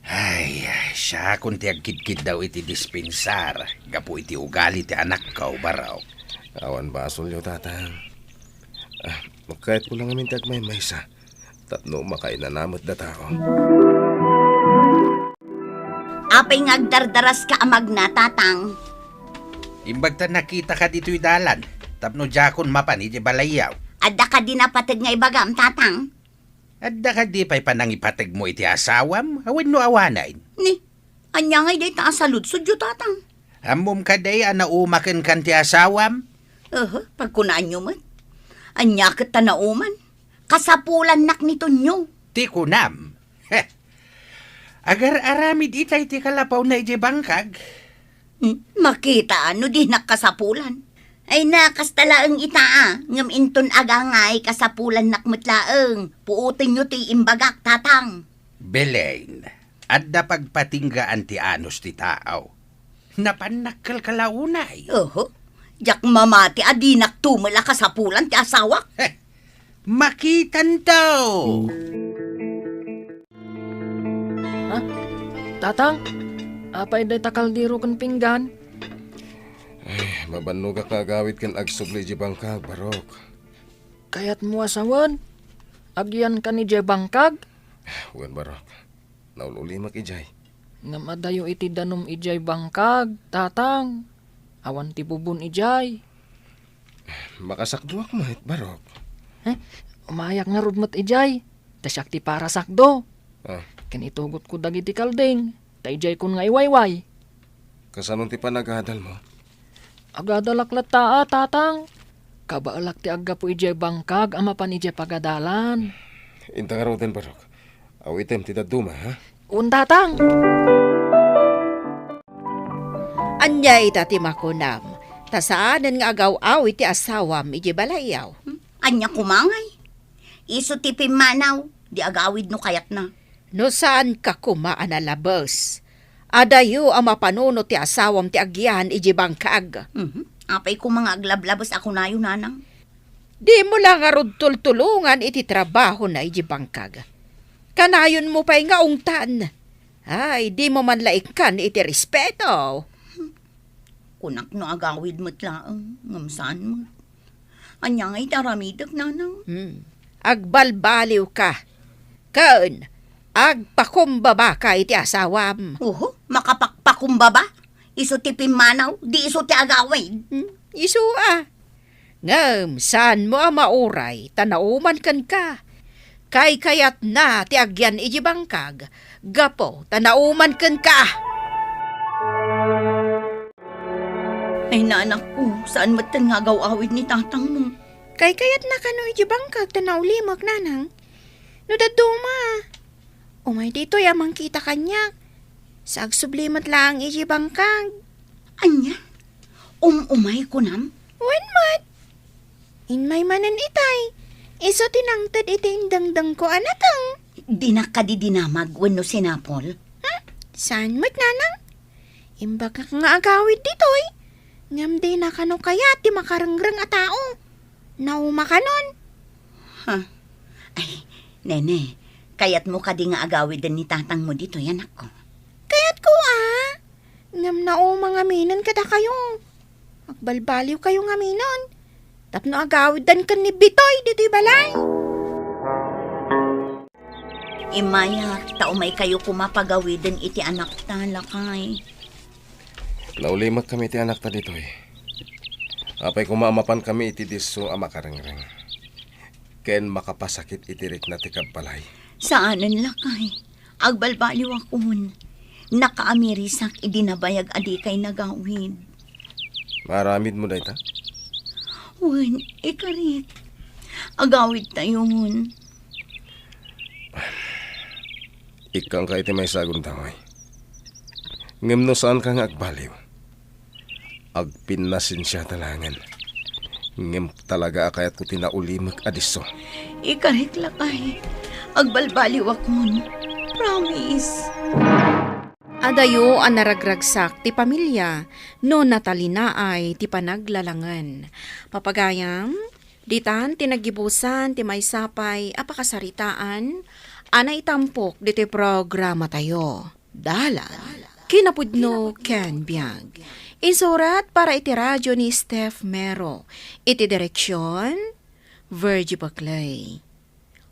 Ay, siakon ti agkidkiddaw iti dispensar gapu iti ugali ti anakko, Barok. Awan basolyo, Tatang. Ah, kayatko la ngamin ti agmaymaysa tapno makainana met datao. Apay nga agdardaraska a magna, Tatang? Imbag ta nakitaka ditoy dalan tapno diakon mapan idiay balayyo. Adda kadi napateg nga ibagam, Tatang? Adda kadi pay panangipategmo iti asawam wenno awanen? Ni, ania ngay dayta a saludsodyo, Tatang? Ammom kadi a naumakenkan ti asawam? Aha, pagkunaanyo met. Ania ket ta nauman? Kasapulannak ni Tonyo. Ti kunam? Heh. Agar-aramid itay ti kalapawna idiay bangkag. Hmm, makita no dinak kasapulan. Ay na, kasta laeng ita a, ngem inton agangay kasapulannak met laeng. Puotenyo ti imbagak, Tatang. Belen, adda pagpatinggaan ti anus ti tao. Napannak kalkalaunay. Oho, diak mamati a dinak tumel a kasapulan ti asawak. Heh, makitanto. Ha? Tatang, apay dayta kaldero ken pinggan? Ay, mabannogak nga agawid ken agsubli idiay bangkag, Barok. Kayatmo a sawen? Agyankan idiay bangkag? Wen, Barok. Naul-ulimek idiay. Ngem adayo iti danum idiay bangkag, Tatang. Awan ti bubon idiay. Makasakdoak met, Barok. Eh, umayak ngarud met idiay. Ta siak ti parasakdo. Ah. Ken itugotko dagiti kalding, ta idiaykon nga iwayway. Kasano ti panagadalmo? Agadalak latta a, Tatang. Kabaelak ti aggapu idiay bangkag a mapan idiay pagadalan. Inta ngaruden, Barok. Awitem ti dadduma, ha? Untatang. Ania ita ti makunam? Ta saanen nga agaw-awid ti asawam iti balayyaw. Hmm? Ania koma ngay? Isu ti pimmanaw, di agawid no kayatna. No saanka koma a nalabes, adayo a mapanunot ti asawam ti agyan iti bangkag. Mhm. Apay koma nga aglablabes a kunayo, nanang? Dimo la ngarud tultulongan iti trabahona iti bangkag. Kanayonmo pay nga ungtan. Ay, dimo man la ikkan iti respeto. Kunak no agawid met laeng, ngem saan met. Ania ngay ti aramidek, nanang? Hmm. Agbalbaliwka. Ken, agpakumbabaka iti asawam. Oho, makapakpakumbaba? Isu ti pimmanaw, di isu ti agawid. Hmm? Isu a. Ngem saanmo a mauray ta nauman kenka. Kaykayatna ti agyan iti bangkag gapu ta nauman kenka. Ay, nanakko, saan metten nga agaw-awid ni tatangmo? Kaykayatna kano iti bangkag ta naulimek, nanang. No dadduma, umay ditoy a mangkita kaniak. Sa agsubli met laeng iti bangkag. Ania? Um-umay kunam? Wen met. Immay manen itay. Isu ti nangted iti indengdengko a nateng. Dinak kadi dinamag wenno sinapol? Hmm? Saan met, nanang? Imbagak nga agawid ditoy. Ngem dina kano kayat ti makarengreng a tao. Naumakanon. Ha? Ay, nene, kayatmo kadi nga agawiden ni tatangmo ditoy, anakko? Kayatko a. Ngem nauma ngaminen kadakayo. Agbalbaliwkayo ngaminen. Tapno agawiden ken ni Bitoy ditoy balay. Immayak, ta umaykayo koma pagawiden iti anakta, lakay. Naulimekkami iti anakta ditoy. Apay koma a mapankami iti disso a makarengreng ken makapasakit iti rikna ti kabbalay. Saanen, lakay. Agbalbaliwakon. Nakaamirisak idi nabayag a dikay nagawid. Maaramidmo dayta? Wen, ikarik. Agawidtayon. Ikkanka iti maysa a gundaway. Ngem no saanka nga agbaliw, agpinnasensiata laengen. Ngem talaga a kayatko ti naulimek a disso. Ikarik, lakay. Agbalbaliwakon. Promise. Adayo a naragragsak ti pamilia no natalinaay ti panaglalangen. Papagayam, ditan ti naggibusan ti maysa pay a pakasaritaan a naitampok ditoy programatayo. Dalan, kinapudno ken biag. Insurat para iti radio ni Steph Mero. Iti direksyon, Virgie Baclay.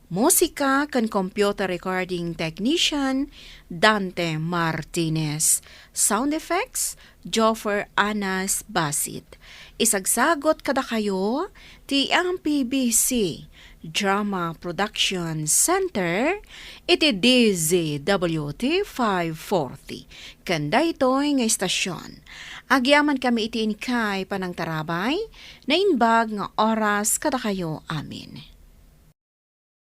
Musika ken computer recording technician, Dante Martinez. Sound effects, Joffer Anas Basit. Isagsagot kadakayo ti M P B C Drama Production Center iti D Z W T five forty. Ken daytoy nga istasyon, agyamankami iti inkay panangtarabay, naimbag nga oras kadakayo amin.